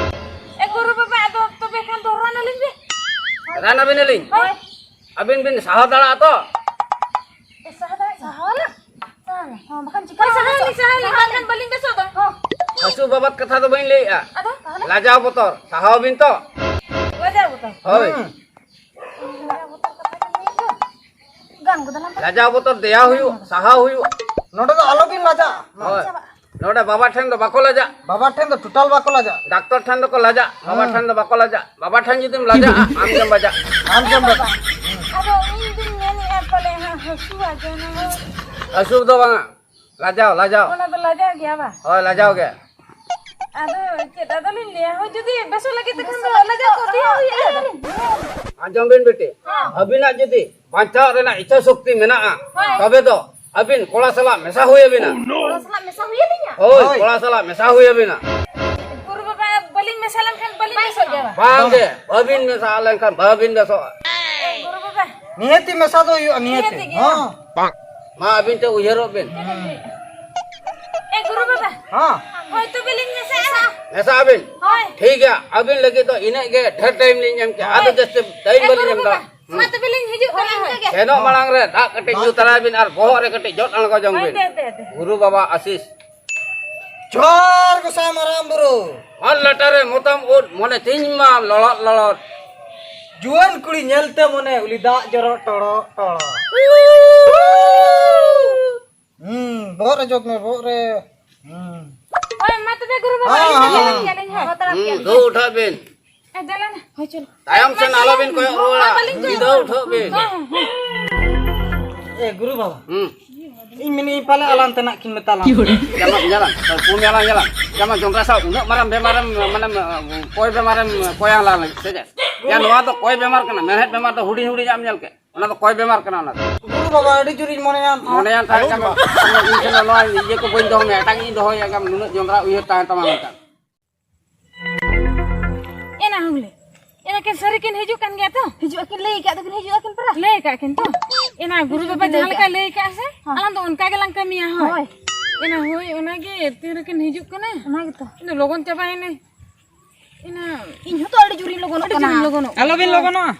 ᱮ ᱜᱩᱨᱩ ᱵᱟᱵᱟ, ᱟᱫᱚ ᱛᱚᱵᱮ ᱠᱷᱟᱱ ᱫᱚᱦᱨᱟᱣ ᱟᱹᱞᱤᱧ ᱵᱤᱱ᱾ ᱨᱟᱱ ᱟᱹᱵᱤᱱᱟᱞᱤᱧ᱾ ᱦᱳᱭ᱾ ᱟᱹᱵᱤᱱ ᱵᱤᱱ ᱥᱟᱦᱟᱣ ᱫᱟᱲᱮᱭᱟᱜᱼᱟ ᱛᱚ? ᱮ, ᱥᱟᱦᱟᱣ ᱫᱟᱲᱮᱭᱟᱜᱼᱟ? ᱥᱟᱦᱟᱣ ᱟᱞᱮ? ᱥᱟᱦᱟᱣ ᱟᱞᱮ᱾ ᱦᱚᱸ, ᱵᱟᱠᱷᱟᱱ ᱪᱤᱠᱟᱹ ᱦᱳᱭ, ᱥᱟᱦᱟᱣ ᱟᱹᱞᱤᱧ, ᱥᱟᱦᱟᱣ ᱟᱹᱞᱤᱧ, ᱵᱟᱝᱠᱷᱟᱱ ᱵᱟᱹᱞᱤᱧ ᱵᱮᱥᱚᱜ ᱫᱚ᱾ ᱦᱚᱸ᱾ ᱦᱟᱹᱥᱩ ᱵᱟᱵᱟᱫ ᱠᱟᱛᱷᱟ ᱫᱚ ᱵᱟᱹᱧ ᱞᱟᱹᱭᱮᱜᱼᱟ᱾ ᱟᱫᱚ ᱛᱟᱦᱚᱞᱮ? ᱞᱟᱡᱟᱣ ᱵᱚᱛᱚᱨ, ᱥᱟᱦᱟᱣ ᱟᱵᱤᱱ ᱛᱚ? ᱞᱟᱡᱟᱣ ᱵᱚᱛᱚᱨ? ᱦᱳᱭ᱾ ᱦᱩᱸ᱾ ᱞᱟᱡᱟᱣ ᱵᱚᱛᱚᱨ ᱠᱟᱛᱷᱟ ᱵᱤᱱ ᱞᱟᱹᱭᱮᱫ ᱫᱚ᱾ ᱜᱟᱱ ᱜᱚᱫᱟᱞᱟᱝ ᱯᱟᱞᱮ᱾ ᱞᱟᱡᱟᱣ ᱵᱚᱛᱚᱨ ᱫᱮᱭᱟ ᱦᱩᱭᱩᱜ, ᱥᱟᱦᱟᱣ ᱦᱩᱭᱩᱜ᱾ ᱱᱚᱰᱮ ᱫᱚ ᱟᱞᱚᱵᱤᱱ ᱞᱟᱡᱟᱜᱼᱟ᱾ ᱦᱳᱭ᱾ ᱪᱟᱵᱟᱜᱼᱟ᱾ ᱱᱚᱰᱮ ᱵᱟᱵᱟ ᱴᱷᱮᱱ ᱫᱚ ᱵᱟᱠᱚ ᱞᱟᱡᱟᱜ᱾ ᱵᱟᱵᱟ ᱴᱷᱮᱱ ᱫᱚ ᱴᱳᱴᱟᱞ ᱵᱟᱠᱚ ᱞᱟᱡᱟᱜ᱾ ᱰᱟᱠᱛᱚᱨ ᱴᱷᱮᱱ ᱫᱚᱠᱚ ᱞᱟᱡᱟᱜ, ᱵᱟᱵᱟ ᱦᱮᱸ᱾ ᱴᱷᱮᱱ ᱫᱚ ᱵᱟᱠᱚ ᱞᱟᱡᱟᱜ᱾ ᱵᱟᱵᱟ ᱴᱷᱮᱱ ᱡᱩᱫᱤᱢ ᱞᱟᱡᱟᱜᱼᱟ, ᱟᱢ ᱜᱮᱢ ᱵᱟᱡᱟᱜ᱾ ᱟᱢ ᱜᱮᱢ ᱵᱟᱡᱟᱜ᱾ ᱟᱫᱚ ᱤᱧ ᱫᱩᱧ ᱢᱮᱱᱮᱫᱼᱟ ᱯᱟᱞᱮ ᱦᱟᱸᱜ ᱦᱟᱹᱥᱩᱣᱟ ᱡᱮᱱᱚ᱾ ᱦᱟᱹᱥᱩ ᱫᱚ ᱵᱟᱝᱟ, ᱞᱟᱡᱟᱣ, ᱞᱟᱡᱟᱣ᱾ ᱚᱱᱟ ᱫᱚ ᱞᱟᱡᱟᱣ ᱜᱮᱭᱟ ᱵᱟᱝ? ᱦᱳᱭ, ᱞᱟᱡᱟᱣ ᱜᱮ᱾ ᱟᱫᱚ ᱪᱮᱫ ᱟᱫᱚᱞᱤᱧ ᱞᱟᱹᱭᱟ, ᱦᱳᱭ, ᱡᱩᱫᱤ ᱵᱮᱥᱚᱜ ᱞᱟᱹᱜᱤᱫ ᱛᱮᱠᱷᱟᱱ ᱫᱚ ᱞᱟᱡᱟᱣ ᱠᱚ ᱛᱮᱭᱟᱨ ᱦᱩᱭᱩᱜᱼᱟ᱾ ᱟᱸᱡᱚᱢ ᱵᱤᱱ ᱵᱤᱴᱤ, ᱦᱮᱸ᱾ ᱟᱹᱵᱤᱱᱟᱜ ᱡᱩᱫᱤ ᱵᱟᱧᱪᱟᱣ ᱨᱮᱱᱟᱜ ᱤᱪᱪᱷᱟ ᱥᱚᱠᱛᱤ ᱢᱮᱱᱟᱜᱼᱟ, ᱦᱳᱭ᱾ ᱛᱚᱵᱮ ᱫᱚ ᱟᱹᱵᱤᱱ ᱠᱚᱲᱟ ᱥᱟᱞᱟᱜ ᱢᱮᱥᱟ ᱦᱩᱭ ᱟᱹᱵᱤᱱᱟ᱾ ᱠᱚᱲᱟ ᱥᱟᱞᱟᱜ ᱢᱮᱥᱟ ᱦᱩᱭ ᱟᱹᱞᱤᱧᱟ? ᱦᱳᱭ, ᱦᱳᱭ᱾ ᱠᱚᱲᱟ ᱥᱟᱞᱟᱜ ᱢᱮᱥᱟ ᱦᱩᱭ ᱟᱹᱵᱤᱱᱟ᱾ ᱜᱩᱨᱩ ᱵᱟᱵᱟ, ᱵᱟᱹᱞᱤᱧ ᱢᱮᱥᱟ ᱞᱮᱱᱠᱷᱟᱱ ᱵᱟᱹᱞᱤᱧ ᱵᱮᱥᱚᱜ ᱜᱮᱭᱟ ᱵᱟᱝ? ᱵᱟᱝ ᱜᱮ, ᱵᱟᱹᱵᱤᱱ ᱢᱮᱥᱟ ᱞᱮᱱᱠᱷᱟᱱ ᱵᱟᱹᱵᱤᱱ ᱵᱮᱥᱚᱜᱼᱟ᱾ ᱜᱩᱨᱩ ᱵᱟᱵᱟ᱾ ᱱᱤᱦᱟᱹᱛᱤ ᱢᱮᱥᱟ ᱫᱚ ᱦᱩᱭᱩᱜᱼᱟ, ᱱᱤᱦᱟᱹᱛᱤ᱾ ᱱᱤᱦᱟᱹᱛᱤ ᱜᱮ᱾ ᱦᱚᱸ᱾ ᱢᱟ ᱟᱹᱵᱤᱱ ᱛᱮ ᱩᱭᱦᱟᱹᱨᱚᱜ ᱵᱤᱱ᱾ ᱮ ᱜᱩᱨᱩ ᱵᱟᱵᱟ᱾ ᱦᱚᱸ᱾ ᱦᱳᱭ ᱛᱚᱵᱮ ᱞᱤᱧ ᱢᱮᱥᱟᱜᱼᱟ᱾ ᱢᱮᱥᱟᱜ ᱟᱹᱵᱤᱱ? ᱦᱳᱭ᱾ ᱴᱷᱤᱠ ᱜᱮᱭᱟ, ᱟᱹᱵᱤᱱ ᱞᱟᱹᱜᱤᱫ ᱫᱚ ᱤᱱᱟᱹᱜ ᱜᱮ ᱰᱷᱮᱨ ᱴᱟᱭᱤᱢ ᱞᱤᱧ ᱮᱢ ᱠᱮᱜᱼᱟ, ᱟᱫᱚ ᱮ, ᱡᱟᱹᱥᱛᱤ ᱴᱟᱭᱤᱢ ᱮ ᱵᱟᱹᱞᱤᱧ ᱜᱩᱨᱩ ᱮᱢ ᱫᱟ᱾ ᱵᱟᱵᱟ, ᱢᱟ ᱛᱚᱵᱮ ᱞᱤᱧ ᱦᱤᱡᱩᱜ ᱠᱟᱱᱟ ᱦᱳᱭ᱾ ᱥᱮᱱᱚᱜ ᱢᱟᱲᱟᱝ ᱨᱮ ᱫᱟᱜ ᱠᱟᱹᱴᱤᱡ ᱧᱩ ᱛᱟᱨᱟᱭ ᱵᱤᱱ ᱟᱨ ᱵᱚᱦᱚᱜ ᱨᱮ ᱠᱟᱹᱴᱤᱡ ᱡᱚᱫ ᱟᱬᱜᱚ ᱡᱚᱝ ᱦᱳᱭ, ᱵᱤᱱ᱾ ᱫᱮ, ᱫᱮ, ᱫᱮ᱾ ᱜᱩᱨᱩ ᱵᱟᱵᱟ ᱟᱥᱤᱥ᱾ ᱡᱚᱦᱟᱨ ᱜᱚᱸᱥᱟᱭ ᱢᱟᱨᱟᱝ ᱵᱩᱨᱩ᱾ ᱟᱨ ᱞᱟᱴᱟ ᱨᱮ ᱢᱚᱛᱟᱢ ᱩᱫ ᱢᱚᱱᱮ ᱛᱤᱧ ᱢᱟ ᱞᱚᱲᱚᱫ ᱞᱚᱲᱚᱫ᱾ ᱡᱩᱣᱟᱹᱱ ᱠᱩᱲᱤ ᱧᱮᱞᱛᱮ ᱢᱚᱱᱮ ᱩᱞᱤ ᱫᱟᱜ ᱡᱚᱨᱚ ᱴᱚᱲᱚ ᱴᱚᱲᱚ᱾ ᱦᱩᱸ, ᱵᱚᱦᱚᱜ ᱨᱮ ᱡᱚᱜ ᱢᱮ, ᱵᱚᱦᱚᱜ ᱨᱮ᱾ ᱦᱩᱸ᱾ ᱦᱳᱭ, ᱢᱟ ᱛᱚᱵᱮ ᱜᱩᱨᱩ ᱵᱟᱵᱟ, ᱦᱮᱸ, ᱤᱧ ᱦᱮᱸ, ᱪᱟᱞᱟᱜ ᱦᱮᱸ᱾ ᱜᱮᱭᱟᱞᱤᱧ ᱦᱟᱸᱜ᱾ ᱦᱩᱸ, ᱫᱩ ᱩᱴᱷᱟᱹᱜ ᱵᱤᱱ᱾ ᱮ, ᱫᱮᱞᱟ ᱱᱟ, ᱦᱳᱭ, ᱪᱚᱞᱚ᱾ ᱛᱟᱭᱚᱢ ᱥᱮᱱ ᱟᱞᱚᱵᱤᱱ ᱠᱚᱭᱚᱜ ᱨᱩᱣᱟᱹᱲᱟ᱾ ᱵᱟᱹᱞᱤᱧ ᱠᱚᱭᱚᱜ ᱢᱤᱫ ᱫᱷᱟᱣ ᱨᱩᱣᱟᱹᱲᱟ᱾ ᱩᱴᱷᱟᱹᱜ ᱵᱤᱱ᱾ ᱦᱮᱸ, ᱦᱮᱸ᱾ ᱮ, ᱜᱩᱨᱩ ᱵᱟᱵᱟ᱾ ᱦᱩᱸ᱾ ᱤᱧ ᱢᱮᱱᱮᱫ ᱯᱟᱞᱮ ᱟᱞᱟᱝ ᱛᱮᱱᱟᱜ ᱠᱤᱱ ᱢᱮᱛᱟ ᱞᱟᱝ᱾ ᱧᱮᱞᱟᱢ, ᱧᱮᱞᱟᱢ, ᱯᱩᱱ ᱧᱮᱞᱟᱢ, ᱧᱮᱞᱟᱢ᱾ ᱧᱮᱞᱟᱢ, ᱡᱚᱱᱰᱨᱟ ᱥᱟᱶ ᱩᱱᱟᱹᱜ ᱢᱟᱨᱟᱝ ᱵᱮᱢᱟᱨᱮᱢ, ᱢᱟᱱᱮᱢ, ᱠᱚᱭ ᱵᱮᱢᱟᱨᱮᱢ ᱠᱚᱭᱟ ᱞᱟᱝ ᱞᱟᱹᱜᱤᱫ, ᱥᱮ ᱪᱮᱫ? ᱭᱟ, ᱱᱚᱣᱟ ᱫᱚ ᱠᱚᱭ ᱵᱮᱢᱟᱨ ᱠᱟᱱᱟ, ᱢᱮᱬᱦᱮᱫ ᱵᱮᱢᱟᱨ ᱫᱚ ᱦᱩᱰᱤᱧ ᱦᱩᱰᱤᱧᱟᱜ ᱮᱢ ᱧᱮᱞ ᱠᱮᱫ᱾ ᱚᱱᱟ ᱫᱚ ᱠᱚᱭ ᱵᱮᱢᱟᱨ ᱠᱟᱱᱟ ᱚᱱᱟ ᱫᱚ᱾ ᱜᱩᱨᱩ ᱵᱟᱵᱟ, ᱟᱹᱰᱤ ᱡᱳᱨᱤᱧ ᱢᱚᱱᱮᱭᱟ᱾ ᱢᱚᱱᱮᱭᱟᱱ ᱛᱟᱦᱮᱸ ᱠᱟᱱᱟ, ᱤᱧ ᱴᱷᱮᱱ ᱫᱚ ᱱᱚᱣᱟ ᱤᱭᱟᱹ ᱠᱚ ᱵᱟᱹᱧ ᱫᱚᱦᱚ ᱢᱮᱭᱟ, ᱮᱴᱟᱜ ᱤᱧ ᱫᱚᱦᱚᱭᱟ, ᱟᱜᱟᱢ ᱱᱩᱱᱟᱹᱜ ᱡᱚᱸᱰᱨᱟ ᱩᱭᱦᱟᱹᱨ ᱛᱟᱦᱮᱸ ᱛᱟᱢᱟ ᱢᱮᱱᱛᱮ᱾ ᱮᱱᱟ ᱦᱩᱜᱽᱞᱤ, ᱮᱱᱟ ᱠᱤᱱ ᱥᱟᱹᱨᱤ ᱠᱤᱱ ᱦᱤᱡᱩᱜ ᱠᱟᱱ ᱜᱮᱭᱟ ᱛᱚ? ᱦᱤᱡᱩᱜ ᱟᱹᱠᱤᱱ, ᱞᱟᱹᱭ ᱟᱠᱟᱫ ᱫᱚᱠᱤᱱ ᱦᱤᱡᱩᱜ ᱟᱹᱠᱤᱱ ᱯᱟᱨᱟ᱾ ᱞᱟᱹᱭ ᱟᱠᱟᱫ ᱠᱤᱱ ᱛᱚ? ᱮᱱᱟ ᱜᱩᱨᱩ ᱦᱤᱡᱩᱜ ᱵᱟᱵᱟ ᱟᱹᱠᱤᱱ, ᱞᱟᱹᱭ ᱡᱟᱦᱟᱸ ᱞᱮᱠᱟ ᱟᱠᱟᱫ᱾ ᱞᱟᱹᱭ ᱟᱠᱟᱫ ᱥᱮ, ᱦᱮᱸ᱾ ᱟᱞᱟᱝ ᱫᱚ ᱚᱱᱠᱟ ᱜᱮᱞᱟᱝ ᱠᱟᱹᱢᱤᱭᱟ, ᱦᱳᱭ᱾ ᱦᱳᱭ᱾ ᱮᱱᱟ ᱦᱳᱭ, ᱚᱱᱟᱜᱮ ᱛᱤ ᱨᱮᱠᱤᱱ ᱦᱤᱡᱩᱜ ᱠᱟᱱᱟ? ᱚᱱᱟ ᱜᱮᱛᱚ᱾ ᱤᱧ ᱫᱚ ᱞᱚᱜᱚᱱ ᱪᱟᱵᱟᱭᱮᱱᱟᱹᱧ᱾ ᱤᱧ ᱦᱚᱸᱛᱚ ᱟᱹᱰᱤ ᱡᱳᱨᱤᱧ ᱞᱚᱜᱚᱱᱚᱜ ᱠᱟᱱᱟ᱾ ᱟᱹᱰᱤ ᱡᱳᱨᱤᱧ ᱞᱚᱜᱚᱱᱚᱜ ᱠᱟᱱᱟ᱾ ᱟᱞᱚᱵᱤᱱ ᱞᱚᱜᱚᱱᱚᱜᱼᱟ᱾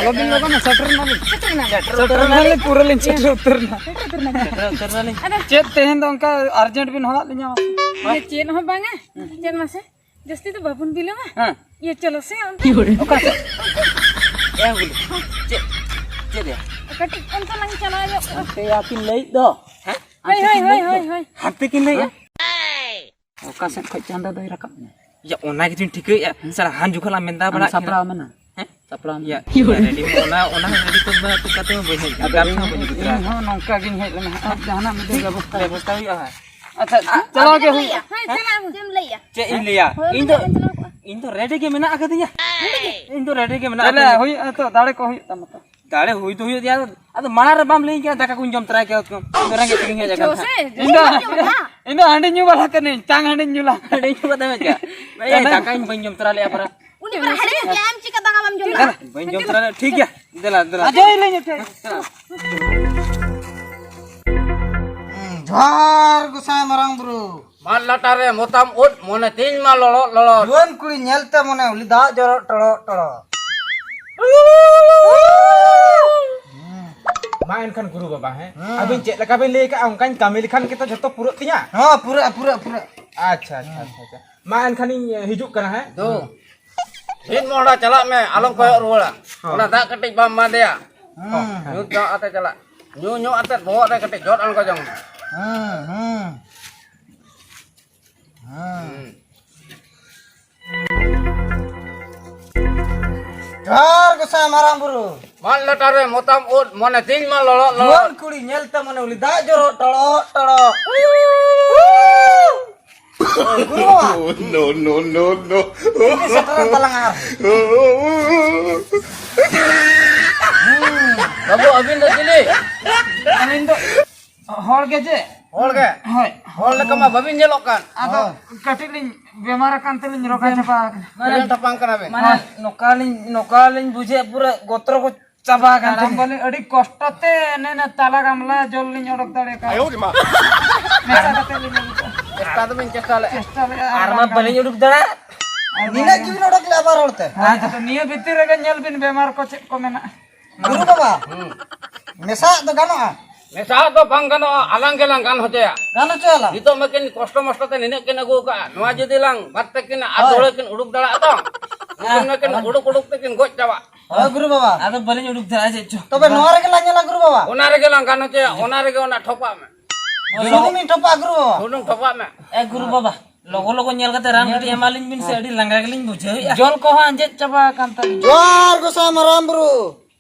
ᱟᱞᱚᱵᱤᱱ ᱞᱚᱜᱚᱱᱚᱜᱼᱟ, ᱥᱮᱴᱮᱨ ᱮᱱᱟᱞᱤᱧ᱾ ᱥᱮᱴᱮᱨ ᱮᱱᱟᱞᱤᱧ᱾ ᱯᱩᱨᱟᱹ ᱞᱤᱧ ᱥᱮᱴᱮᱨ ᱩᱛᱟᱹᱨ ᱮᱱᱟ᱾ ᱥᱮᱴᱮᱨ ᱩᱛᱟᱹᱨ ᱮᱱᱟᱞᱤᱧ᱾ ᱟᱫᱚ ᱪᱮᱫ ᱛᱮᱦᱮᱧ ᱫᱚ ᱚᱱᱠᱟ ᱟᱨᱡᱮᱱᱴ ᱵᱤᱱ ᱦᱚᱦᱚᱣᱟᱫ ᱞᱤᱧᱟ? ᱤᱭᱟᱹ, ᱪᱮᱫ ᱦᱚᱸ ᱵᱟᱝᱟ᱾ ᱪᱮᱫ ᱢᱟᱥᱮ? ᱡᱟᱹᱥᱛᱤ ᱫᱚ ᱵᱟᱵᱚᱱ ᱵᱤᱞᱚᱢᱟ᱾ ᱦᱮᱸ᱾ ᱤᱭᱟᱹ, ᱪᱚᱞᱚ ᱥᱮ ᱚᱱᱛᱮ᱾ ᱚᱠᱟ ᱥᱮᱫ? ᱮ ᱜᱩᱞᱤ᱾ ᱪᱮᱫ? ᱪᱮᱫ ᱭᱟ? ᱠᱟᱹᱴᱤᱡ ᱚᱱᱛᱮ ᱞᱟᱝ ᱪᱟᱞᱟᱣ ᱧᱚᱜ ᱠᱚᱜᱼᱟ᱾ ᱦᱟᱱᱛᱮ ᱭᱟ ᱠᱤᱱ ᱞᱟᱹᱭᱮᱫ ᱫᱚ᱾ ᱦᱮᱸ? ᱦᱳᱭ, ᱦᱳᱭ, ᱦᱳᱭ, ᱦᱳᱭ, ᱦᱳᱭ᱾ ᱦᱟᱱᱛᱮ ᱠᱤᱱ ᱞᱟᱹᱭᱮᱫᱼᱟ? ᱚᱠᱟ ᱥᱮᱫ ᱠᱷᱚᱡ ᱪᱟᱸᱫᱚ ᱫᱚᱭ ᱨᱟᱠᱟᱵ ᱮᱱᱟ? ᱭᱟ, ᱚᱱᱟ ᱜᱮᱪᱚᱧ ᱴᱷᱤᱠᱟᱹᱭᱮᱫᱼᱟ᱾ ᱦᱮᱸ? ᱥᱟᱞᱟ ᱦᱟᱱ ᱡᱚᱠᱷᱚᱱ ᱞᱟᱝ ᱢᱮᱱᱫᱟ ᱟᱢ ᱵᱟᱲᱟᱜ ᱥᱟᱯᱲᱟᱣ ᱠᱟᱱᱟ᱾ ᱢᱮᱱᱟ᱾ ᱦᱮᱸ? ᱥᱟᱯᱲᱟᱣ ᱢᱮᱱᱟ᱾ ᱭᱟ, ᱤᱧ ᱢᱟ ᱨᱮᱰᱤ ᱢᱟ ᱚᱱᱟ, ᱚᱱᱟ ᱦᱚᱸ ᱨᱮᱰᱤ ᱠᱚ ᱢᱮᱱᱟ, ᱛᱚ ᱠᱟᱛᱮ ᱢᱟ ᱵᱟᱹᱧ ᱦᱮᱡ ᱟᱠᱟᱱᱟ᱾ ᱟᱫᱚ ᱜᱟᱱ ᱤᱧ, ᱦᱚᱸ ᱵᱟᱹᱧ ᱟᱹᱜᱩ ᱛᱚᱨᱟ ᱤᱧ ᱦᱚᱸ ᱱᱚᱝᱠᱟ ᱜᱤᱧ ᱦᱮᱡ ᱞᱮᱱᱟ᱾ ᱟᱨ ᱡᱟᱦᱟᱱᱟᱜ ᱢᱤᱫᱴᱮᱱ ᱵᱮᱵᱚᱥᱛᱷᱟ᱾ ᱵᱮᱵᱚᱥᱛᱷᱟ ᱦᱩᱭᱩᱜᱼᱟ᱾ ᱟᱪᱪᱷᱟ, ᱪᱟᱞᱟᱣ ᱜᱮ ᱦᱩᱭᱩᱜᱼᱟ᱾ ᱦᱮᱸ, ᱪᱟᱞᱟᱜ ᱟᱵᱚᱱ᱾ ᱪᱮᱫ ᱮᱢ ᱞᱟᱹᱭᱟ? ᱪᱮᱫ ᱤᱧ ᱞᱟᱹᱭᱟ? ᱦᱳᱭ, ᱤᱧ ᱫᱚ, ᱵᱚᱱ ᱪᱟᱞᱟᱣ ᱠᱚᱜᱼᱟ᱾ ᱤᱧ ᱫᱚ ᱨᱮᱰᱤ ᱜᱮ ᱢᱮᱱᱟᱜ ᱟᱠᱟᱫᱤᱧᱟ᱾ ᱤᱧ ᱫᱚ ᱨᱮᱰᱤ ᱜᱮ ᱢᱮᱱᱟᱜ ᱛᱟᱦᱞᱮ ᱟᱠᱟᱫᱤᱧᱟ᱾ ᱦᱩᱭᱩᱜᱼᱟ ᱛᱚ, ᱫᱟᱲᱮ ᱠᱚ ᱦᱩᱭᱩᱜ ᱛᱟᱢᱟ ᱛᱚ᱾ ᱫᱟᱲᱮ ᱦᱩᱭ ᱫᱚ ᱦᱩᱭᱩᱜ ᱜᱮᱭᱟ, ᱟᱫᱚ ᱢᱟᱲᱟᱝ ᱨᱮ ᱵᱟᱢ ᱞᱟᱹᱭ ᱠᱮᱭᱟ, ᱫᱟᱠᱟ ᱠᱚᱧ ᱡᱚᱢ ᱛᱚᱨᱟᱭ ᱠᱮᱭᱟ᱾ ᱤᱧ ᱫᱚ ᱨᱮᱸᱜᱮᱡ ᱛᱮᱜᱮᱧ ᱦᱮᱡ ᱟᱠᱟᱱ ᱡᱚᱢ ᱛᱟᱦᱮᱸᱫ᱾ ᱥᱮ, ᱤᱧ ᱫᱚ, ᱡᱚᱢ ᱢᱟ᱾ ᱤᱧ ᱫᱚ ᱦᱟᱺᱰᱤ ᱧᱩ ᱵᱟᱞᱟ ᱠᱟᱹᱱᱟᱹᱧ, ᱪᱟᱝ ᱦᱟᱺᱰᱤᱧ ᱧᱩ ᱞᱟ᱾ ᱦᱟᱺᱰᱤ ᱧᱩ ᱠᱟᱛᱮ ᱢᱮ ᱪᱮᱫ? ᱮᱱᱟ᱾ ᱫᱟᱠᱟᱧ ᱵᱟᱹᱧ ᱡᱚᱢ ᱛᱚᱨᱟ ᱞᱮᱜᱼᱟ ᱯᱟᱨᱟ᱾ ᱩᱱᱤ ᱢᱟ ᱦᱟᱺᱰᱤ ᱧᱩ ᱠᱮᱜᱼᱟ, ᱟᱢ ᱪᱤᱠᱟ ᱫᱟᱠᱟ ᱵᱟᱢ ᱡᱚᱢ ᱞᱮᱫᱟ? ᱵᱟᱹᱧ ᱡᱚᱢ ᱛᱚᱨᱟ ᱞᱮᱜᱼᱟ, ᱴᱷᱤᱠ ᱜᱮᱭᱟ᱾ ᱫᱮᱞᱟ, ᱫᱮᱞᱟ᱾ ᱟᱡᱚᱭ ᱞᱟᱹᱭ ᱧᱮᱯᱮ᱾ ᱦᱩᱸ, ᱡᱚᱦᱟᱨ ᱜᱚᱸᱥᱟᱭ ᱢᱟᱨᱟᱝ ᱵᱩᱨᱩ᱾ ᱢᱟᱫ ᱞᱟᱴᱟ ᱨᱮ ᱢᱚᱛᱟᱢ ᱩᱫ, ᱢᱚᱱᱮ ᱛᱤᱧ ᱢᱟ ᱞᱚᱲᱚᱜ ᱞᱚᱲᱚᱜ᱾ ᱡᱩᱣᱟᱹᱱ ᱠᱩᱲᱤ ᱧᱮᱞᱛᱮ ᱢᱚᱱᱮ ᱩᱞᱤ ᱫᱟᱜ ᱡᱚᱨᱚᱜ ᱴᱚᱲᱚᱜ ᱴᱚᱲᱚᱜ᱾ ᱢᱟ ᱮᱱᱠᱷᱟᱱ ᱜᱩᱨᱩ ᱵᱟᱵᱟ, ᱦᱮᱸ? ᱦᱮᱸ᱾ ᱟᱹᱵᱤᱱ ᱪᱮᱫ ᱞᱮᱠᱟ ᱵᱤᱱ ᱞᱟᱹᱭ ᱠᱟᱜᱼᱟ, ᱚᱱᱠᱟᱧ ᱠᱟᱹᱢᱤ ᱞᱮᱠᱷᱟᱱ ᱜᱮᱛᱚ ᱡᱷᱚᱛᱚ ᱯᱩᱨᱟᱹᱜ ᱛᱤᱧᱟ? ᱦᱚᱸ, ᱯᱩᱨᱟᱹᱜᱼᱟ, ᱯᱩᱨᱟᱹᱜᱼᱟ, ᱯᱩᱨᱟᱹᱜᱼᱟ᱾ ᱟᱪᱪᱷᱟ, ᱟᱪᱪᱷᱟ, ᱟᱪᱪᱷᱟ, ᱟᱪᱪᱷᱟ᱾ ᱢᱟ ᱮᱱᱠᱷᱟᱱᱤᱧ ᱦᱤᱡᱩᱜ ᱠᱟᱱᱟ, ᱦᱮᱸ? ᱫᱩ, ᱢᱤᱫ ᱢᱚᱦᱰᱟ ᱪᱟᱞᱟᱜ ᱢᱮ, ᱟᱞᱚᱢ ᱠᱚᱭᱚᱜ ᱨᱩᱣᱟᱹᱲᱟ᱾ ᱦᱚᱸ᱾ ᱚᱱᱟ ᱫᱟᱜ ᱠᱟᱹᱴᱤᱡ ᱵᱟᱢ ᱮᱢᱟᱫᱮᱭᱟ᱾ ᱦᱩᱸ᱾ ᱧᱩ ᱧᱚᱜ ᱟᱛᱮ ᱪᱟᱞᱟᱜ᱾ ᱧᱩ ᱧᱚᱜ ᱟᱛᱮ ᱵᱚᱦᱚᱜ ᱨᱮ ᱠᱟᱹᱴᱤᱡ ᱡᱚᱫ ᱟᱬᱜᱚ ᱡᱚᱝ ᱢᱮ᱾ ᱦᱩᱸ, ᱦᱩᱸ᱾ ᱦᱩᱸ᱾ ᱦᱩᱸ᱾ ᱡᱚᱦᱟᱨ ᱜᱚᱸᱥᱟᱭ ᱢᱟᱨᱟᱝ ᱵᱩᱨᱩ᱾ ᱢᱟᱫ ᱞᱟᱴᱟ ᱨᱮ ᱢᱚᱛᱟᱢ ᱩᱫ, ᱢᱚᱱᱮ ᱛᱤᱧ ᱢᱟ ᱞᱚᱲᱚᱜ ᱞᱚᱲᱚᱜ᱾ ᱡᱩᱣᱟᱹᱱ ᱠᱩᱲᱤ ᱧᱮᱞᱛᱮ ᱢᱚᱱᱮ ᱩᱞᱤ ᱫᱟᱜ ᱡᱚᱨᱚᱜ ᱴᱚᱲᱚᱜ ᱴᱚᱲᱚᱜ᱾ ᱜᱩᱨᱩ ᱵᱟᱵᱟ᱾ No, no, no, no. ᱛᱤᱱᱤ ᱥᱮᱴᱮᱨᱮᱱ ᱛᱟᱞᱟᱝᱟ ᱟᱨ᱾ ᱵᱟᱹᱵᱩ, ᱟᱹᱵᱤᱱ ᱫᱚ ᱪᱤᱞᱤ? ᱟᱹᱞᱤᱧ ᱫᱚ ᱦᱚᱲ ᱜᱮ ᱡᱮ᱾ ᱦᱚᱲ ᱜᱮ? ᱦᱳᱭ᱾ ᱦᱚᱲ ᱞᱮᱠᱟ ᱢᱟ ᱵᱟᱹᱵᱤᱱ ᱧᱮᱞᱚᱜ ᱠᱟᱱ᱾ ᱟᱫᱚ ᱦᱳᱭ᱾ ᱠᱟᱹᱴᱤᱡ ᱞᱤᱧ ᱵᱮᱢᱟᱨ ᱟᱠᱟᱱ ᱛᱮᱞᱤᱧ ᱨᱚᱜᱟ ᱪᱟᱵᱟ ᱟᱠᱟᱱᱟ᱾ ᱢᱟᱱᱮ ᱛᱟᱯᱟᱝ ᱠᱟᱱᱟ ᱵᱤᱱ᱾ ᱢᱟᱱᱮ ᱦᱳᱭ᱾ ᱱᱚᱝᱠᱟ ᱞᱤᱧ, ᱱᱚᱝᱠᱟ ᱞᱤᱧ ᱵᱩᱡᱷᱟᱹᱣᱮᱫ, ᱯᱩᱨᱟᱹ ᱜᱚᱛᱨᱚ ᱠᱚ ᱪᱟᱵᱟ ᱟᱠᱟᱱ ᱛᱟᱨᱟᱢ ᱛᱟᱹᱞᱤᱧᱟ᱾ ᱵᱟᱹᱞᱤᱧ, ᱟᱹᱰᱤ ᱠᱚᱥᱴᱚ ᱛᱮ ᱮᱱᱮ ᱮᱱᱮ ᱛᱟᱞᱟ ᱜᱟᱢᱞᱟ ᱡᱚᱞ ᱞᱤᱧ ᱚᱰᱚᱠ ᱫᱟᱲᱮ ᱠᱟᱣᱫᱟ᱾ ᱟᱭᱳ ᱨᱮ ᱢᱟ᱾ ᱢᱮᱥᱟ ᱠᱟᱛᱮ ᱞᱤᱧ ᱟᱹᱜᱩ ᱠᱚᱣᱟ᱾ ᱪᱮᱥᱴᱟ ᱫᱚᱵᱤᱱ ᱪᱮᱥᱴᱟ ᱞᱮᱫᱼᱟ᱾ ᱪᱮᱥᱴᱟ ᱞᱮᱫᱼᱟ, ᱟᱨ ᱟᱨ ᱢᱟ ᱵᱟᱝ ᱵᱟᱹᱞᱤᱧ ᱜᱟᱱ᱾ ᱩᱰᱩᱠ ᱫᱟᱲᱮᱭᱟᱜ᱾ ᱱᱤᱱᱟᱹᱜ ᱜᱮᱵᱤᱱ ᱚᱰᱚᱠ ᱞᱮᱜᱼᱟ ᱵᱟᱨ ᱦᱚᱲ ᱛᱮ? ᱟᱫᱚ ᱱᱤᱭᱟᱹ ᱵᱷᱤᱛᱤᱨ ᱨᱮᱜᱮ ᱧᱮᱞ ᱵᱤᱱ ᱵᱮᱢᱟᱨ ᱠᱚ ᱪᱮᱫ ᱠᱚ ᱢᱮᱱᱟᱜᱼᱟ᱾ ᱜᱩᱨᱩ ᱵᱟᱵᱟ, ᱢᱮᱥᱟᱜ ᱫᱚ ᱜᱟᱱᱚᱜᱼᱟ? ᱢᱮᱥᱟᱜ ᱫᱚ ᱵᱟᱝ ᱜᱟᱱᱚᱜᱼᱟ, ᱟᱞᱟᱝ ᱜᱮᱞᱟᱝ ᱜᱟᱱ ᱦᱚᱪᱚᱭᱟ᱾ ᱜᱟᱱ ᱦᱚᱪᱚᱭᱟᱞᱟᱝ? ᱱᱤᱛᱚᱜ ᱢᱟᱠᱤᱱ ᱠᱚᱥᱴᱚ ᱢᱚᱥᱴᱚ ᱛᱮ ᱱᱤᱱᱟᱹᱜ ᱠᱤᱱ ᱟᱹᱜᱩ ᱟᱠᱟᱫᱼᱟ, ᱱᱚᱣᱟ ᱡᱩᱫᱤ ᱞᱟᱝ ᱵᱟᱫ ᱛᱮᱠᱤᱱ ᱟᱨ ᱦᱳᱭ᱾ ᱫᱟᱹᱲᱟᱹ ᱠᱤᱱ ᱩᱰᱩᱠ ᱫᱟᱲᱮᱭᱟᱜᱼᱟ ᱛᱚ? ᱩᱱᱠᱤᱱ ᱢᱟᱠᱤᱱ ᱩᱰᱩᱠ ᱩᱰᱩᱠ ᱛᱮᱠᱤᱱ ᱜᱚᱡ ᱪᱟᱵᱟᱜ᱾ ᱦᱳᱭ ᱜᱩᱨᱩ ᱵᱟᱵᱟ᱾ ᱟᱫᱚ ᱵᱟᱹᱞᱤᱧ ᱩᱰᱩᱠ ᱫᱟᱲᱮᱭᱟᱜᱼᱟ ᱪᱮᱫ ᱪᱚ᱾ ᱛᱚᱵᱮ ᱱᱚᱣᱟ ᱨᱮᱜᱮ ᱞᱟᱝ ᱧᱮᱞᱟ ᱜᱩᱨᱩ ᱵᱟᱵᱟ᱾ ᱚᱱᱟ ᱨᱮᱜᱮ ᱞᱟᱝ ᱜᱟᱱ ᱦᱚᱪᱚᱭᱟ, ᱚᱱᱟ ᱨᱮᱜᱮ ᱚᱱᱟ ᱴᱷᱚᱯᱟᱜ ᱢᱮ᱾ ᱥᱩᱱᱩᱢ ᱤᱧ ᱴᱷᱚᱯᱟᱜᱼᱟ ᱜᱩᱨᱩ ᱵᱟᱵᱟ᱾ ᱥᱩᱱᱩᱢ ᱴᱷᱚᱯᱟᱜ ᱢᱮ᱾ ᱮ ᱜᱩᱨᱩ ᱵᱟᱵᱟ, ᱞᱚᱜᱚ ᱞᱚᱜᱚ ᱧᱮᱞ ᱠᱟᱛᱮ ᱨᱟᱱ ᱠᱟᱹᱴᱤᱡ ᱮᱢᱟᱞᱤᱧ ᱵᱤᱱ ᱥᱮ, ᱟᱹᱰᱤ ᱞᱟᱸᱜᱟ ᱜᱮᱞᱤᱧ ᱵᱩᱡᱷᱟᱹᱣᱮᱫᱼᱟ᱾ ᱡᱚᱞ ᱠᱚᱦᱚᱸ ᱟᱸᱡᱮᱫ ᱪᱟᱵᱟ ᱟᱠᱟᱱ ᱛᱟᱹᱞᱤᱧᱟ᱾ ᱡᱚᱦᱟᱨ ᱜᱚᱸᱥᱟᱭ ᱢᱟᱨᱟᱝ ᱵᱩᱨᱩ᱾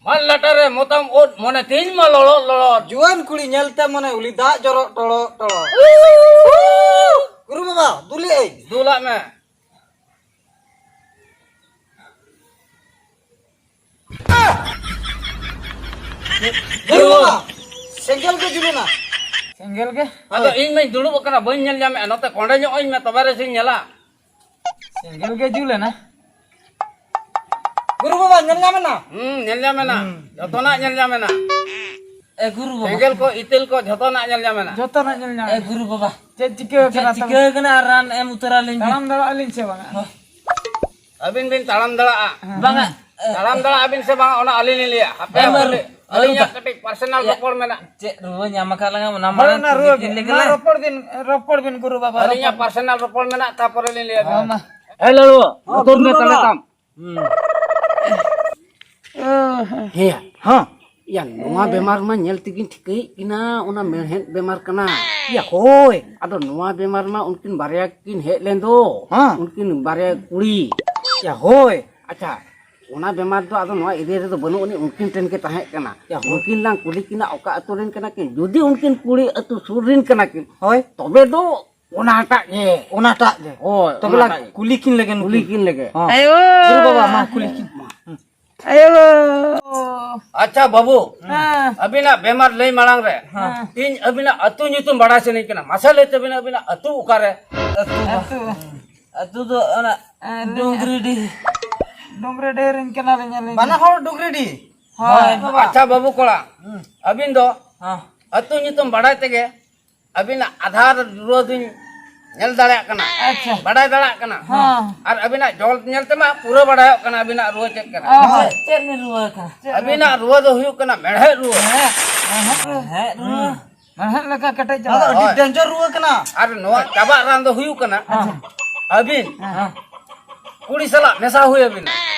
ᱢᱟᱱ ᱞᱟᱴᱟ ᱨᱮ ᱢᱚᱛᱟᱢ ᱩᱫ, ᱢᱚᱱᱮ ᱛᱤᱧ ᱢᱟ ᱞᱚᱲᱚᱜ ᱞᱚᱲᱚᱜ᱾ ᱡᱩᱣᱟᱹᱱ ᱠᱩᱲᱤ ᱧᱮᱞᱛᱮ ᱢᱚᱱᱮ ᱩᱞᱤ ᱫᱟᱜ ᱡᱚᱨᱚᱜ ᱴᱚᱲᱚᱜ ᱴᱚᱲᱚᱜ᱾ ᱜᱩᱨᱩ ᱵᱟᱵᱟ, ᱫᱩᱞᱮ ᱟᱹᱧ᱾ ᱫᱩᱞᱟᱜ ᱢᱮ᱾ ᱜᱩᱨᱩ ᱵᱟᱵᱟ, ᱥᱮᱸᱜᱮᱞ ᱜᱮ ᱡᱩᱞᱮᱱᱟ᱾ ᱥᱮᱸᱜᱮᱞ ᱜᱮ? ᱟᱫᱚ ᱤᱧ ᱢᱟᱧ ᱫᱩᱲᱩᱵ ᱟᱠᱟᱱᱟ, ᱵᱟᱹᱧ ᱧᱮᱞ ᱧᱟᱢᱮᱫᱼᱟ᱾ ᱱᱚᱛᱮ ᱠᱚᱸᱰᱮ ᱧᱚᱜ ᱟᱹᱧ ᱢᱮ, ᱛᱚᱵᱮ ᱨᱮᱥᱮᱧ ᱧᱮᱞᱟ᱾ ᱥᱮᱸᱜᱮᱞ ᱜᱮ ᱡᱩᱞᱮᱱᱟ᱾ ᱜᱩᱨᱩ ᱵᱟᱵᱟ, ᱧᱮᱞ ᱧᱟᱢᱮᱱᱟ? ᱦᱩᱸ, ᱧᱮᱞ ᱧᱟᱢᱮᱱᱟ᱾ ᱦᱩᱸ᱾ ᱡᱚᱛᱚᱱᱟᱜ ᱧᱮᱞ ᱧᱟᱢᱮᱱᱟ᱾ ᱮ ᱜᱩᱨᱩ ᱵᱟᱵᱟ᱾ ᱥᱮᱸᱜᱮᱞ ᱠᱚ, ᱤᱛᱤᱞ ᱠᱚ, ᱡᱷᱚᱛᱚᱱᱟᱜ ᱧᱮᱞ ᱧᱟᱢᱮᱱᱟ᱾ ᱡᱚᱛᱚᱱᱟᱜ ᱧᱮᱞ ᱧᱟᱢᱮᱱᱟ᱾ ᱮ ᱜᱩᱨᱩ ᱵᱟᱵᱟ᱾ ᱪᱮᱫ ᱪᱤᱠᱟᱹ ᱪᱮᱫ ᱟᱠᱟᱱᱟ ᱛᱟᱵᱮᱱ? ᱪᱤᱠᱟᱹ ᱟᱠᱟᱱᱟ ᱟᱨ ᱨᱟᱱ ᱮᱢ ᱩᱛᱟᱹᱨ ᱟᱹᱞᱤᱧ ᱵᱤᱱ᱾ ᱛᱟᱲᱟᱢ ᱫᱟᱲᱮᱭᱟᱜ ᱟᱹᱞᱤᱧ ᱥᱮ ᱵᱟᱝᱟ? ᱦᱳᱭ᱾ ᱟᱹᱵᱤᱱ ᱵᱤᱱ ᱛᱟᱲᱟᱢ ᱫᱟᱲᱮᱭᱟᱜᱼᱟ ᱵᱤᱱ ᱥᱮ ᱵᱟᱝᱟ, ᱚᱱᱟ ᱟᱹᱞᱤᱧ ᱞᱤᱧ ᱞᱟᱹᱭᱟ᱾ ᱦᱟᱯᱮ, ᱮᱢ ᱦᱟᱯᱮ, ᱵᱟᱹᱨᱩ-, ᱟᱹᱞᱤᱧᱟᱜ ᱵᱟᱹᱨᱩ-, ᱠᱟᱹᱴᱤᱡ personal ᱮᱭᱟ, ᱨᱚᱯᱚᱲ ᱢᱮᱱᱟᱜᱼᱟ᱾ ᱪᱮᱫ ᱨᱩᱣᱟᱹ ᱧᱟᱢ ᱟᱠᱟᱫ ᱞᱟᱝᱟ, ᱚᱱᱟ ᱦᱳᱭ, ᱢᱟᱲᱟᱝ ᱚᱱᱟ ᱠᱩᱞᱤ ᱨᱩᱣᱟᱹ ᱠᱤᱱ ᱜᱮ᱾ ᱞᱮᱜᱮ ᱢᱟ ᱞᱮ᱾ ᱨᱚᱯᱚᱲ ᱵᱤᱱ, ᱨᱚᱯᱚᱲ ᱵᱤᱱ ᱜᱩᱨᱩ ᱵᱟᱵᱟ, ᱟᱹᱞᱤᱧᱟᱜ ᱨᱚᱯᱚᱲ᱾ Personal ᱨᱚᱯᱚᱲ ᱢᱮᱱᱟᱜᱼᱟ, ᱛᱟᱯᱚᱨᱮ ᱞᱤᱧ ᱞᱟᱹᱭᱟ ᱦᱳᱭ, ᱵᱤᱱᱟ᱾ ᱢᱟ᱾ ᱦᱮᱞᱳ, ᱦᱚᱸ, ᱩᱛᱟᱹᱨ ᱢᱮ ᱜᱩᱨᱩ ᱛᱟᱦᱞᱮ ᱵᱟᱵᱟ᱾ ᱛᱟᱢ᱾ ᱦᱩᱸ᱾ ᱦᱮᱸᱭᱟ᱾ ᱦᱚᱸ᱾ ᱭᱟ, ᱱᱚᱣᱟ ᱵᱮᱢᱟᱨ ᱢᱟ ᱧᱮᱞ ᱛᱮᱜᱤᱧ ᱴᱷᱤᱠᱟᱹᱭᱮᱫ ᱠᱤᱱᱟ, ᱚᱱᱟ ᱢᱮᱬᱦᱮᱫ ᱵᱮᱢᱟᱨ ᱠᱟᱱᱟ᱾ ᱭᱟ, ᱦᱳᱭ᱾ ᱟᱫᱚ ᱱᱚᱣᱟ ᱵᱮᱢᱟᱨ ᱢᱟ ᱩᱱᱠᱤᱱ ᱵᱟᱨᱭᱟ ᱠᱤᱱ ᱦᱮᱡ ᱞᱮᱱ ᱫᱚ᱾ ᱦᱮᱸ᱾ ᱩᱱᱠᱤᱱ ᱵᱟᱨᱭᱟ ᱠᱩᱲᱤ᱾ ᱭᱟ, ᱦᱳᱭ᱾ ᱟᱪᱪᱷᱟ, ᱚᱱᱟ ᱵᱮᱢᱟᱨ ᱫᱚ ᱟᱫᱚ ᱱᱚᱣᱟ area ᱨᱮᱫᱚ ᱵᱟᱹᱱᱩᱜ ᱟᱹᱱᱤᱡ, ᱩᱱᱠᱤᱱ ᱴᱷᱮᱱ ᱜᱮ ᱛᱟᱦᱮᱸ ᱠᱟᱱᱟ᱾ ᱭᱟ, ᱦᱳᱭ᱾ ᱩᱱᱠᱤᱱ ᱞᱟᱝ ᱠᱩᱞᱤ ᱠᱤᱱᱟ ᱚᱠᱟ ᱟᱹᱛᱩ ᱨᱮᱱ ᱠᱟᱱᱟ ᱠᱤᱱ᱾ ᱡᱩᱫᱤ ᱩᱱᱠᱤᱱ ᱠᱩᱲᱤ ᱟᱹᱛᱩ ᱥᱩᱨ ᱨᱮᱱ ᱠᱟᱱᱟ ᱠᱤᱱ, ᱦᱳᱭ᱾ ᱛᱚᱵᱮ ᱫᱚ ᱚᱱᱟᱴᱟᱜ ᱜᱮ᱾ ᱚᱱᱟᱴᱟᱜ ᱜᱮ᱾ ᱦᱳᱭ, ᱛᱚᱵᱮ ᱞᱟᱝ ᱚᱱᱟᱴᱟᱜ ᱜᱮ᱾ ᱠᱩᱞᱤ ᱠᱤᱱ ᱞᱮᱜᱮ ᱠᱩᱞᱤ ᱱᱩᱠᱤᱱ᱾ ᱠᱤᱱ ᱞᱮᱜᱮ᱾ ᱦᱚᱸ᱾ ᱟᱭᱳ᱾ ᱜᱩᱨᱩ ᱵᱟᱵᱟ, ᱢᱟ ᱠᱩᱞᱤ ᱠᱤᱱ᱾ ᱟᱭᱳ᱾ ᱟᱪᱪᱷᱟ ᱵᱟᱹᱵᱩ, ᱦᱮᱸ᱾ ᱟᱹᱵᱤᱱᱟᱜ ᱵᱮᱢᱟᱨ ᱞᱟᱹᱭ ᱢᱟᱲᱟᱝ ᱨᱮ ᱦᱮᱸ᱾ ᱤᱧ ᱟᱹᱵᱤᱱᱟᱜ ᱟᱹᱛᱩ ᱧᱩᱛᱩᱢ ᱵᱟᱲᱟᱭ ᱥᱟᱱᱟᱧ ᱠᱟᱱᱟ᱾ ᱢᱟᱥᱮ ᱞᱟᱹᱭ ᱛᱟᱹᱵᱤᱱ, ᱟᱹᱵᱤᱱᱟᱜ ᱟᱹᱛᱩ ᱚᱠᱟᱨᱮ? ᱟᱹᱛᱩ᱾ ᱟᱹᱛᱩ᱾ ᱟᱹᱛᱩ ᱫᱚ ᱚᱱᱟ ᱟᱨ ᱰᱩᱝᱜᱽᱨᱤᱰᱤ᱾ ᱰᱩᱝᱜᱽᱨᱤᱰᱤ ᱨᱮᱱ ᱠᱟᱱᱟᱞᱤᱧ ᱟᱹᱞᱤᱧ᱾ ᱵᱟᱱᱟ ᱦᱚᱲ ᱰᱩᱝᱜᱽᱨᱤᱰᱤ? ᱦᱳᱭ᱾ ᱟᱪᱪᱷᱟ ᱵᱟᱹᱵᱩ ᱠᱚᱲᱟ, ᱦᱩᱸ᱾ ᱟᱹᱵᱤᱱ ᱫᱚ ᱦᱮᱸ᱾ ᱟᱹᱛᱩ ᱧᱩᱛᱩᱢ ᱵᱟᱲᱟᱭ ᱛᱮᱜᱮ ᱟᱹᱵᱤᱱᱟᱜ ᱟᱫᱷᱟᱨ ᱨᱩᱣᱟᱹ ᱫᱩᱧ ᱧᱮᱞ ᱫᱟᱲᱮᱭᱟᱜ ᱠᱟᱱᱟ, ᱟᱪᱪᱷᱟ᱾ ᱵᱟᱰᱟᱭ ᱫᱟᱲᱮᱭᱟᱜ ᱠᱟᱱᱟ᱾ ᱦᱮᱸ᱾ ᱟᱨ ᱟᱹᱵᱤᱱᱟᱜ ᱡᱚᱞ ᱧᱮᱞ ᱛᱮᱢᱟ ᱯᱩᱨᱟᱹ ᱵᱟᱰᱟᱭᱚᱜ ᱠᱟᱱᱟ ᱟᱹᱵᱤᱱᱟᱜ ᱨᱩᱣᱟᱹ ᱪᱮᱫ ᱠᱟᱱᱟ᱾ ᱚ, ᱦᱳᱭ᱾ ᱪᱮᱫ ᱵᱤᱱ ᱨᱩᱣᱟᱹ ᱠᱟᱱᱟ? ᱟᱹᱵᱤᱱᱟᱜ ᱨᱩᱣᱟᱹ ᱫᱚ ᱦᱩᱭᱩᱜ ᱠᱟᱱᱟ ᱢᱮᱲᱦᱮᱫ ᱨᱩᱣᱟᱹ᱾ ᱢᱮᱲᱦᱮᱫ ᱨᱩᱣᱟᱹ? ᱦᱩᱸ᱾ ᱢᱮᱲᱦᱮᱫ ᱞᱮᱠᱟ ᱠᱮᱴᱮᱡ ᱱᱚᱣᱟ ᱫᱚ ᱪᱟᱵᱟ᱾ ᱟᱹᱰᱤ ᱦᱳᱭ᱾ Danger ᱨᱩᱣᱟᱹ ᱠᱟᱱᱟ᱾ ᱟᱨ ᱱᱚᱣᱟ ᱪᱟᱵᱟᱜ ᱨᱟᱱ ᱫᱚ ᱦᱩᱭᱩᱜ ᱠᱟᱱᱟ, ᱦᱮᱸ᱾ ᱟᱹᱵᱤᱱ ᱦᱮᱸ᱾ ᱠᱩᱲᱤ ᱥᱟᱞᱟᱜ ᱢᱮᱥᱟ ᱦᱩᱭ ᱟᱹᱵᱤᱱᱟ᱾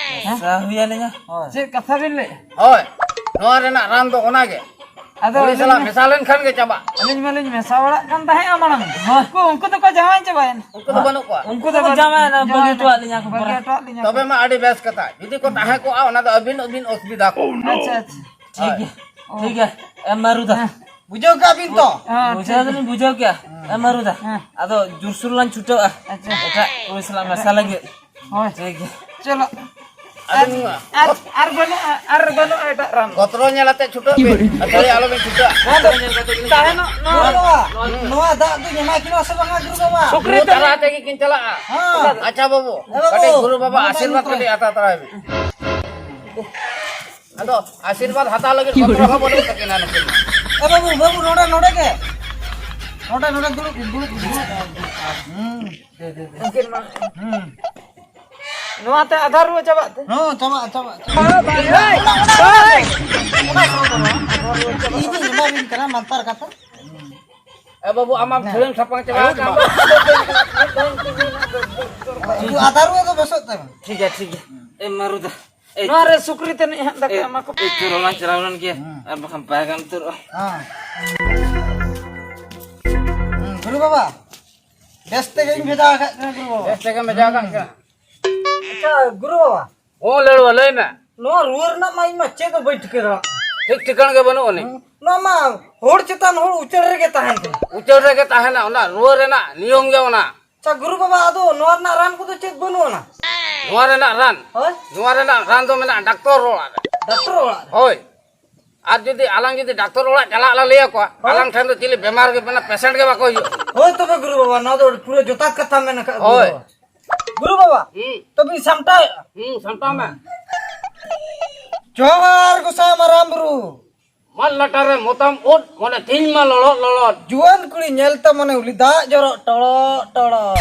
ᱢᱮᱥᱟ ᱦᱩᱭ ᱟᱹᱞᱤᱧᱟ? ᱦᱳᱭ᱾ ᱪᱮᱫ ᱠᱟᱛᱷᱟ ᱵᱤᱱ ᱞᱟᱹᱭᱮᱫᱼᱟ? ᱦᱳᱭ, ᱱᱚᱣᱟ ᱨᱮᱱᱟᱜ ᱨᱟᱱ ᱫᱚ ᱚᱱᱟ ᱜᱮ᱾ ᱟᱫᱚ ᱠᱩᱲᱤ ᱟᱹᱞᱤᱧ ᱥᱟᱞᱟᱜ ᱢᱟ, ᱢᱮᱥᱟ ᱞᱮᱱᱠᱷᱟᱱ ᱜᱮ ᱪᱟᱵᱟᱜ᱾ ᱟᱹᱞᱤᱧ ᱢᱟᱞᱤᱧ ᱢᱮᱥᱟ ᱵᱟᱲᱟᱜ ᱠᱟᱱ ᱛᱟᱦᱮᱸᱫᱼᱟ ᱢᱟᱲᱟᱝ᱾ ᱦᱳᱭ᱾ ᱩᱱᱠᱩ, ᱩᱱᱠᱩ ᱫᱚᱠᱚ ᱡᱟᱶᱟᱭ ᱪᱟᱵᱟᱭᱮᱱᱟ᱾ ᱩᱱᱠᱩ ᱫᱚ ᱵᱟᱹᱱᱩᱜ ᱠᱚᱣᱟ᱾ ᱩᱱᱠᱩ ᱫᱚ ᱩᱱᱠᱩ ᱫᱚ ᱵᱟᱹᱱᱩᱜ, ᱡᱟᱶᱟᱭ ᱮᱱᱟ, ᱡᱟᱶᱟᱭ ᱵᱟᱹᱜᱤ ᱦᱚᱴᱚᱣᱟᱫ ᱞᱤᱧᱟ ᱠᱚ ᱵᱟᱹᱜᱤ ᱯᱟᱨᱟ᱾ ᱦᱚᱴᱚᱣᱟᱫ ᱞᱤᱧᱟ ᱠᱚ᱾ ᱛᱚᱵᱮ ᱢᱟ ᱟᱹᱰᱤ ᱵᱮᱥ ᱠᱟᱛᱷᱟ᱾ ᱡᱩᱫᱤ ᱠᱚ ᱛᱟᱦᱮᱸ ᱠᱚᱜᱼᱟ, ᱚᱱᱟ ᱫᱚ ᱟᱹᱵᱤᱱ, ᱟᱹᱵᱤᱱ ᱚᱥᱩᱵᱤᱫᱷᱟ ᱠᱚᱜᱼᱟ᱾ ᱟᱪᱪᱷᱟ, ᱟᱪᱪᱷᱟ᱾ ᱴᱷᱤᱠ ᱦᱳᱭ᱾ ᱜᱮᱭᱟ, ᱚ᱾ ᱴᱷᱤᱠ ᱜᱮᱭᱟ᱾ ᱮ ᱢᱟᱹᱨᱩ ᱫᱟ᱾ ᱦᱮᱸ᱾ ᱵᱩᱡᱷᱟᱹᱣ ᱠᱟᱜ ᱵᱤᱱ ᱛᱚ? ᱦᱮᱸ, ᱵᱩᱡᱷᱟᱹᱣ ᱴᱷᱤᱠ ᱫᱚᱞᱤᱧ ᱜᱮᱭᱟ᱾ ᱵᱩᱡᱷᱟᱹᱣ ᱠᱮᱜᱼᱟ᱾ ᱦᱮᱸ᱾ ᱮ ᱢᱟᱹᱨᱩ ᱫᱟ᱾ ᱦᱮᱸ᱾ ᱟᱫᱚ ᱡᱳᱨᱥᱳᱨ ᱞᱟᱝ ᱪᱷᱩᱴᱟᱹᱜᱼᱟ᱾ ᱟᱪᱪᱷᱟ᱾ ᱮᱴᱟᱜ ᱠᱩᱲᱤ ᱥᱟᱞᱟᱜ ᱢᱮᱥᱟ ᱞᱟᱹᱜᱤᱫ᱾ ᱦᱳᱭ᱾ ᱴᱷᱤᱠ ᱜᱮᱭᱟ᱾ ᱪᱚᱞᱚ᱾ ᱟᱹᱵᱤᱱ ᱟᱨ, ᱟᱨ, ᱟᱨ ᱵᱟᱹᱱᱩᱜᱼᱟ, ᱟᱨ ᱵᱟᱹᱱᱩᱜᱼᱟ ᱮᱴᱟᱜ ᱨᱟᱱ᱾ ᱜᱚᱛᱨᱚ ᱧᱮᱞ ᱟᱛᱮ ᱪᱷᱩᱴᱟᱹᱜ ᱵᱤᱱ᱾ ᱟᱹᱛᱷᱟᱹᱲᱤ ᱟᱞᱚ ᱵᱤᱱ ᱪᱷᱩᱴᱟᱹᱜᱼᱟ᱾ ᱦᱮᱸ, ᱛᱟᱦᱮᱱᱚᱜ ᱱᱚᱣᱟ᱾ ᱜᱩᱨᱩ ᱵᱟᱵᱟ, ᱦᱩᱸ᱾ ᱱᱚᱣᱟ ᱫᱟᱜ ᱫᱚ ᱧᱟᱢᱟ ᱠᱤᱱᱟ ᱥᱮ ᱵᱟᱝᱟ, ᱜᱩᱨᱩ ᱵᱟᱵᱟ? ᱥᱩᱠᱨᱤ ᱛᱟᱞᱟ ᱛᱮᱜᱮ ᱠᱤᱱ ᱪᱟᱞᱟᱜᱼᱟ᱾ ᱦᱮᱸ᱾ ᱟᱪᱪᱷᱟ ᱵᱟᱹᱵᱩ, ᱮ ᱵᱟᱹᱵᱩ, ᱠᱟᱹᱴᱤᱡ ᱜᱩᱨᱩ ᱵᱟᱵᱟ ᱱᱚᱣᱟ ᱟᱥᱤᱨᱵᱟᱫᱽ ᱤᱫᱤ ᱠᱟᱹᱴᱤᱡ ᱦᱟᱛᱟᱣ ᱛᱟᱨᱟᱭ ᱵᱤᱱ᱾ ᱟᱫᱚ ᱟᱥᱤᱨᱵᱟᱫᱽ ᱦᱟᱛᱟᱣ ᱞᱟᱹᱜᱤᱫ ᱜᱚᱛᱨᱚ ᱦᱚᱸ ᱵᱟᱹᱱᱩᱜ ᱛᱟᱹᱠᱤᱱᱟ ᱱᱩᱠᱤᱱ ᱢᱟ᱾ ᱮ ᱵᱟᱹᱵᱩ, ᱵᱟᱹᱵᱩ, ᱱᱚᱰᱮ, ᱱᱚᱰᱮ ᱜᱮ᱾ ᱱᱚᱰᱮ, ᱱᱚᱰᱮ ᱫᱩᱲᱩᱵ, ᱫᱩᱲᱩᱵ, ᱫᱩᱲᱩᱵ᱾ ᱦᱩᱸ᱾ ᱫᱮ, ᱫᱮ, ᱫᱮ᱾ ᱩᱱᱠᱤᱱ ᱢᱟ᱾ ᱦᱩᱸ᱾ ᱱᱚᱣᱟᱛᱮ ᱟᱫᱷᱟᱨ ᱨᱩᱣᱟᱹ ᱪᱟᱵᱟᱜ ᱛᱮ? ᱦᱚᱸ, ᱪᱟᱵᱟᱜᱼᱟ, ᱪᱟᱵᱟᱜᱼᱟ, ᱪᱟᱵᱟᱜᱼᱟ᱾ ᱚᱱᱟ, ᱚᱱᱟ, ᱚᱱᱟ, ᱚᱱᱟ ᱫᱚ ᱵᱟᱝ᱾ ᱤᱧᱤᱧ ᱮᱢᱟ ᱵᱤᱱ ᱠᱟᱱᱟ ᱢᱟᱱᱛᱟᱨ ᱠᱟᱛᱷᱟ᱾ ᱮ ᱵᱟᱹᱵᱩ, ᱟᱢᱟᱢ ᱦᱮᱸ᱾ ᱪᱷᱟᱹᱲᱟᱹᱝ ᱥᱟᱯᱟᱝ ᱪᱟᱵᱟ ᱟᱠᱟᱱ ᱫᱚ᱾ ᱩᱱᱠᱩ ᱟᱫᱷᱟᱨ ᱨᱩᱣᱟᱹ ᱫᱚ ᱵᱮᱥᱚᱜ ᱛᱟᱢᱟ᱾ ᱴᱷᱤᱠ ᱜᱮᱭᱟ, ᱴᱷᱤᱠ ᱜᱮᱭᱟ᱾ ᱮ ᱢᱟᱹᱨᱩ ᱫᱟ᱾ ᱮ, ᱱᱚᱣᱟ ᱨᱮ ᱥᱩᱠᱨᱤ ᱛᱟᱹᱱᱤᱡ ᱦᱟᱸᱜ ᱫᱟᱠᱟ ᱮ, ᱮᱢᱟ ᱠᱚ ᱯᱮ᱾ ᱮ, ᱪᱚᱞᱚ ᱞᱟᱝ ᱪᱟᱞᱟᱣ ᱞᱮᱱ ᱜᱮ᱾ ᱦᱩᱸ᱾ ᱟᱨ ᱵᱟᱠᱷᱟᱱ ᱵᱟᱭ ᱜᱟᱱ ᱩᱛᱟᱹᱨᱚᱜᱼᱟ᱾ ᱦᱮᱸ᱾ ᱦᱩᱸ, ᱜᱩᱨᱩ ᱵᱟᱵᱟ, ᱵᱮᱥ ᱛᱮᱜᱮᱧ ᱵᱷᱮᱡᱟ ᱟᱠᱟᱫ ᱠᱟᱱᱟ, ᱜᱩᱨᱩ ᱵᱟᱵᱟ᱾ ᱵᱮᱥ ᱛᱮᱜᱮᱢ ᱵᱷᱮᱡᱟ ᱟᱠᱟᱫ ᱠᱟᱱᱟ᱾ ᱟᱪᱪᱷᱟ, ᱜᱩᱨᱩ ᱵᱟᱵᱟ᱾ ᱦᱚᱸ, ᱞᱟᱹᱲᱩᱣᱟ, ᱞᱟᱹᱭ ᱢᱮ᱾ ᱱᱚᱣᱟ ᱨᱩᱣᱟᱹ ᱨᱮᱱᱟᱜ ᱢᱟ ᱤᱧ ᱢᱟ ᱪᱮᱫ ᱦᱚᱸ ᱵᱟᱹᱧ ᱴᱷᱤᱠᱟᱹ ᱫᱟᱲᱮᱭᱟᱜ᱾ ᱴᱷᱤᱠ ᱴᱷᱤᱠᱟᱹᱱ ᱜᱮ ᱵᱟᱹᱱᱩᱜ ᱟᱹᱱᱤᱡ᱾ ᱦᱩᱸ, ᱱᱚᱣᱟ ᱢᱟ ᱦᱚᱲ ᱪᱮᱛᱟᱱ ᱦᱚᱲ ᱩᱪᱟᱹᱲ ᱨᱮᱜᱮ ᱛᱟᱦᱮᱱ ᱠᱟᱱᱟ᱾ ᱩᱪᱟᱹᱲ ᱨᱮᱜᱮ ᱛᱟᱦᱮᱱᱟ, ᱚᱱᱟ ᱨᱩᱣᱟᱹ ᱨᱮᱱᱟᱜ ᱱᱤᱭᱚᱢ ᱜᱮ ᱚᱱᱟ᱾ ᱟᱪᱪᱷᱟ, ᱜᱩᱨᱩ ᱵᱟᱵᱟ, ᱟᱫᱚ ᱱᱚᱣᱟ ᱨᱮᱱᱟᱜ ᱨᱟᱱ ᱠᱚᱫᱚ ᱪᱮᱫ ᱵᱟᱹᱱᱩᱜ ᱟᱱᱟ? ᱱᱚᱣᱟ ᱨᱮᱱᱟᱜ ᱨᱟᱱ? ᱦᱳᱭ᱾ ᱱᱚᱣᱟ ᱨᱮᱱᱟᱜ ᱨᱟᱱ ᱫᱚ ᱢᱮᱱᱟᱜᱼᱟ ᱰᱟᱠᱛᱚᱨ ᱚᱲᱟᱜ ᱨᱮ᱾ ᱰᱟᱠᱛᱚᱨ ᱚᱲᱟᱜ ᱨᱮ? ᱦᱳᱭ᱾ ᱟᱨ ᱡᱩᱫᱤ ᱟᱞᱟᱝ ᱡᱩᱫᱤ ᱰᱟᱠᱛᱚᱨ ᱚᱲᱟᱜ ᱪᱟᱞᱟᱜ ᱞᱮ ᱞᱟᱹᱭ ᱟᱠᱚᱣᱟ, ᱦᱳᱭ᱾ ᱟᱞᱟᱝ ᱴᱷᱮᱱ ᱫᱚ ᱪᱤᱞᱤ ᱵᱮᱢᱟᱨ ᱜᱮ ᱢᱮᱱᱟᱜ, patient ᱜᱮ ᱵᱟᱠᱚ ᱦᱤᱡᱩᱜᱼᱟ᱾ ᱦᱳᱭ ᱛᱚᱵᱮ ᱜᱩᱨᱩ ᱵᱟᱵᱟ, ᱱᱚᱣᱟ ᱫᱚ ᱟᱹᱰᱤ ᱯᱩᱨᱟᱹ ᱡᱚᱛᱷᱟᱛ ᱠᱟᱛᱷᱟ ᱢᱮᱱ ᱟᱠᱟᱫ ᱜᱩᱨᱩ ᱦᱳᱭ᱾ ᱵᱟᱵᱟ᱾ ᱜᱩᱨᱩ ᱵᱟᱵᱟ, ᱦᱩᱸ᱾ ᱛᱚᱵᱮᱧ ᱥᱟᱢᱴᱟᱣᱮᱫᱼᱟ᱾ ᱦᱩᱸ, ᱥᱟᱢᱴᱟᱣ ᱢᱮ᱾ ᱡᱚᱦᱟᱨ ᱜᱚᱸᱥᱟᱭ ᱢᱟᱨᱟᱝ ᱵᱩᱨᱩ᱾ ᱢᱟᱫ ᱞᱟᱴᱟ ᱨᱮ ᱢᱚᱛᱟᱢ ᱩᱫ, ᱢᱚᱱᱮ ᱛᱤᱧ ᱢᱟ ᱞᱚᱲᱚᱫ ᱞᱚᱲᱚᱫ᱾ ᱡᱩᱣᱟᱹᱱ ᱠᱩᱲᱤ ᱧᱮᱞᱛᱮ ᱢᱚᱱᱮ ᱩᱞᱤ ᱫᱟᱜ ᱡᱚᱨᱚᱜ ᱴᱚᱲᱚᱜ ᱴᱚᱲᱚᱜ᱾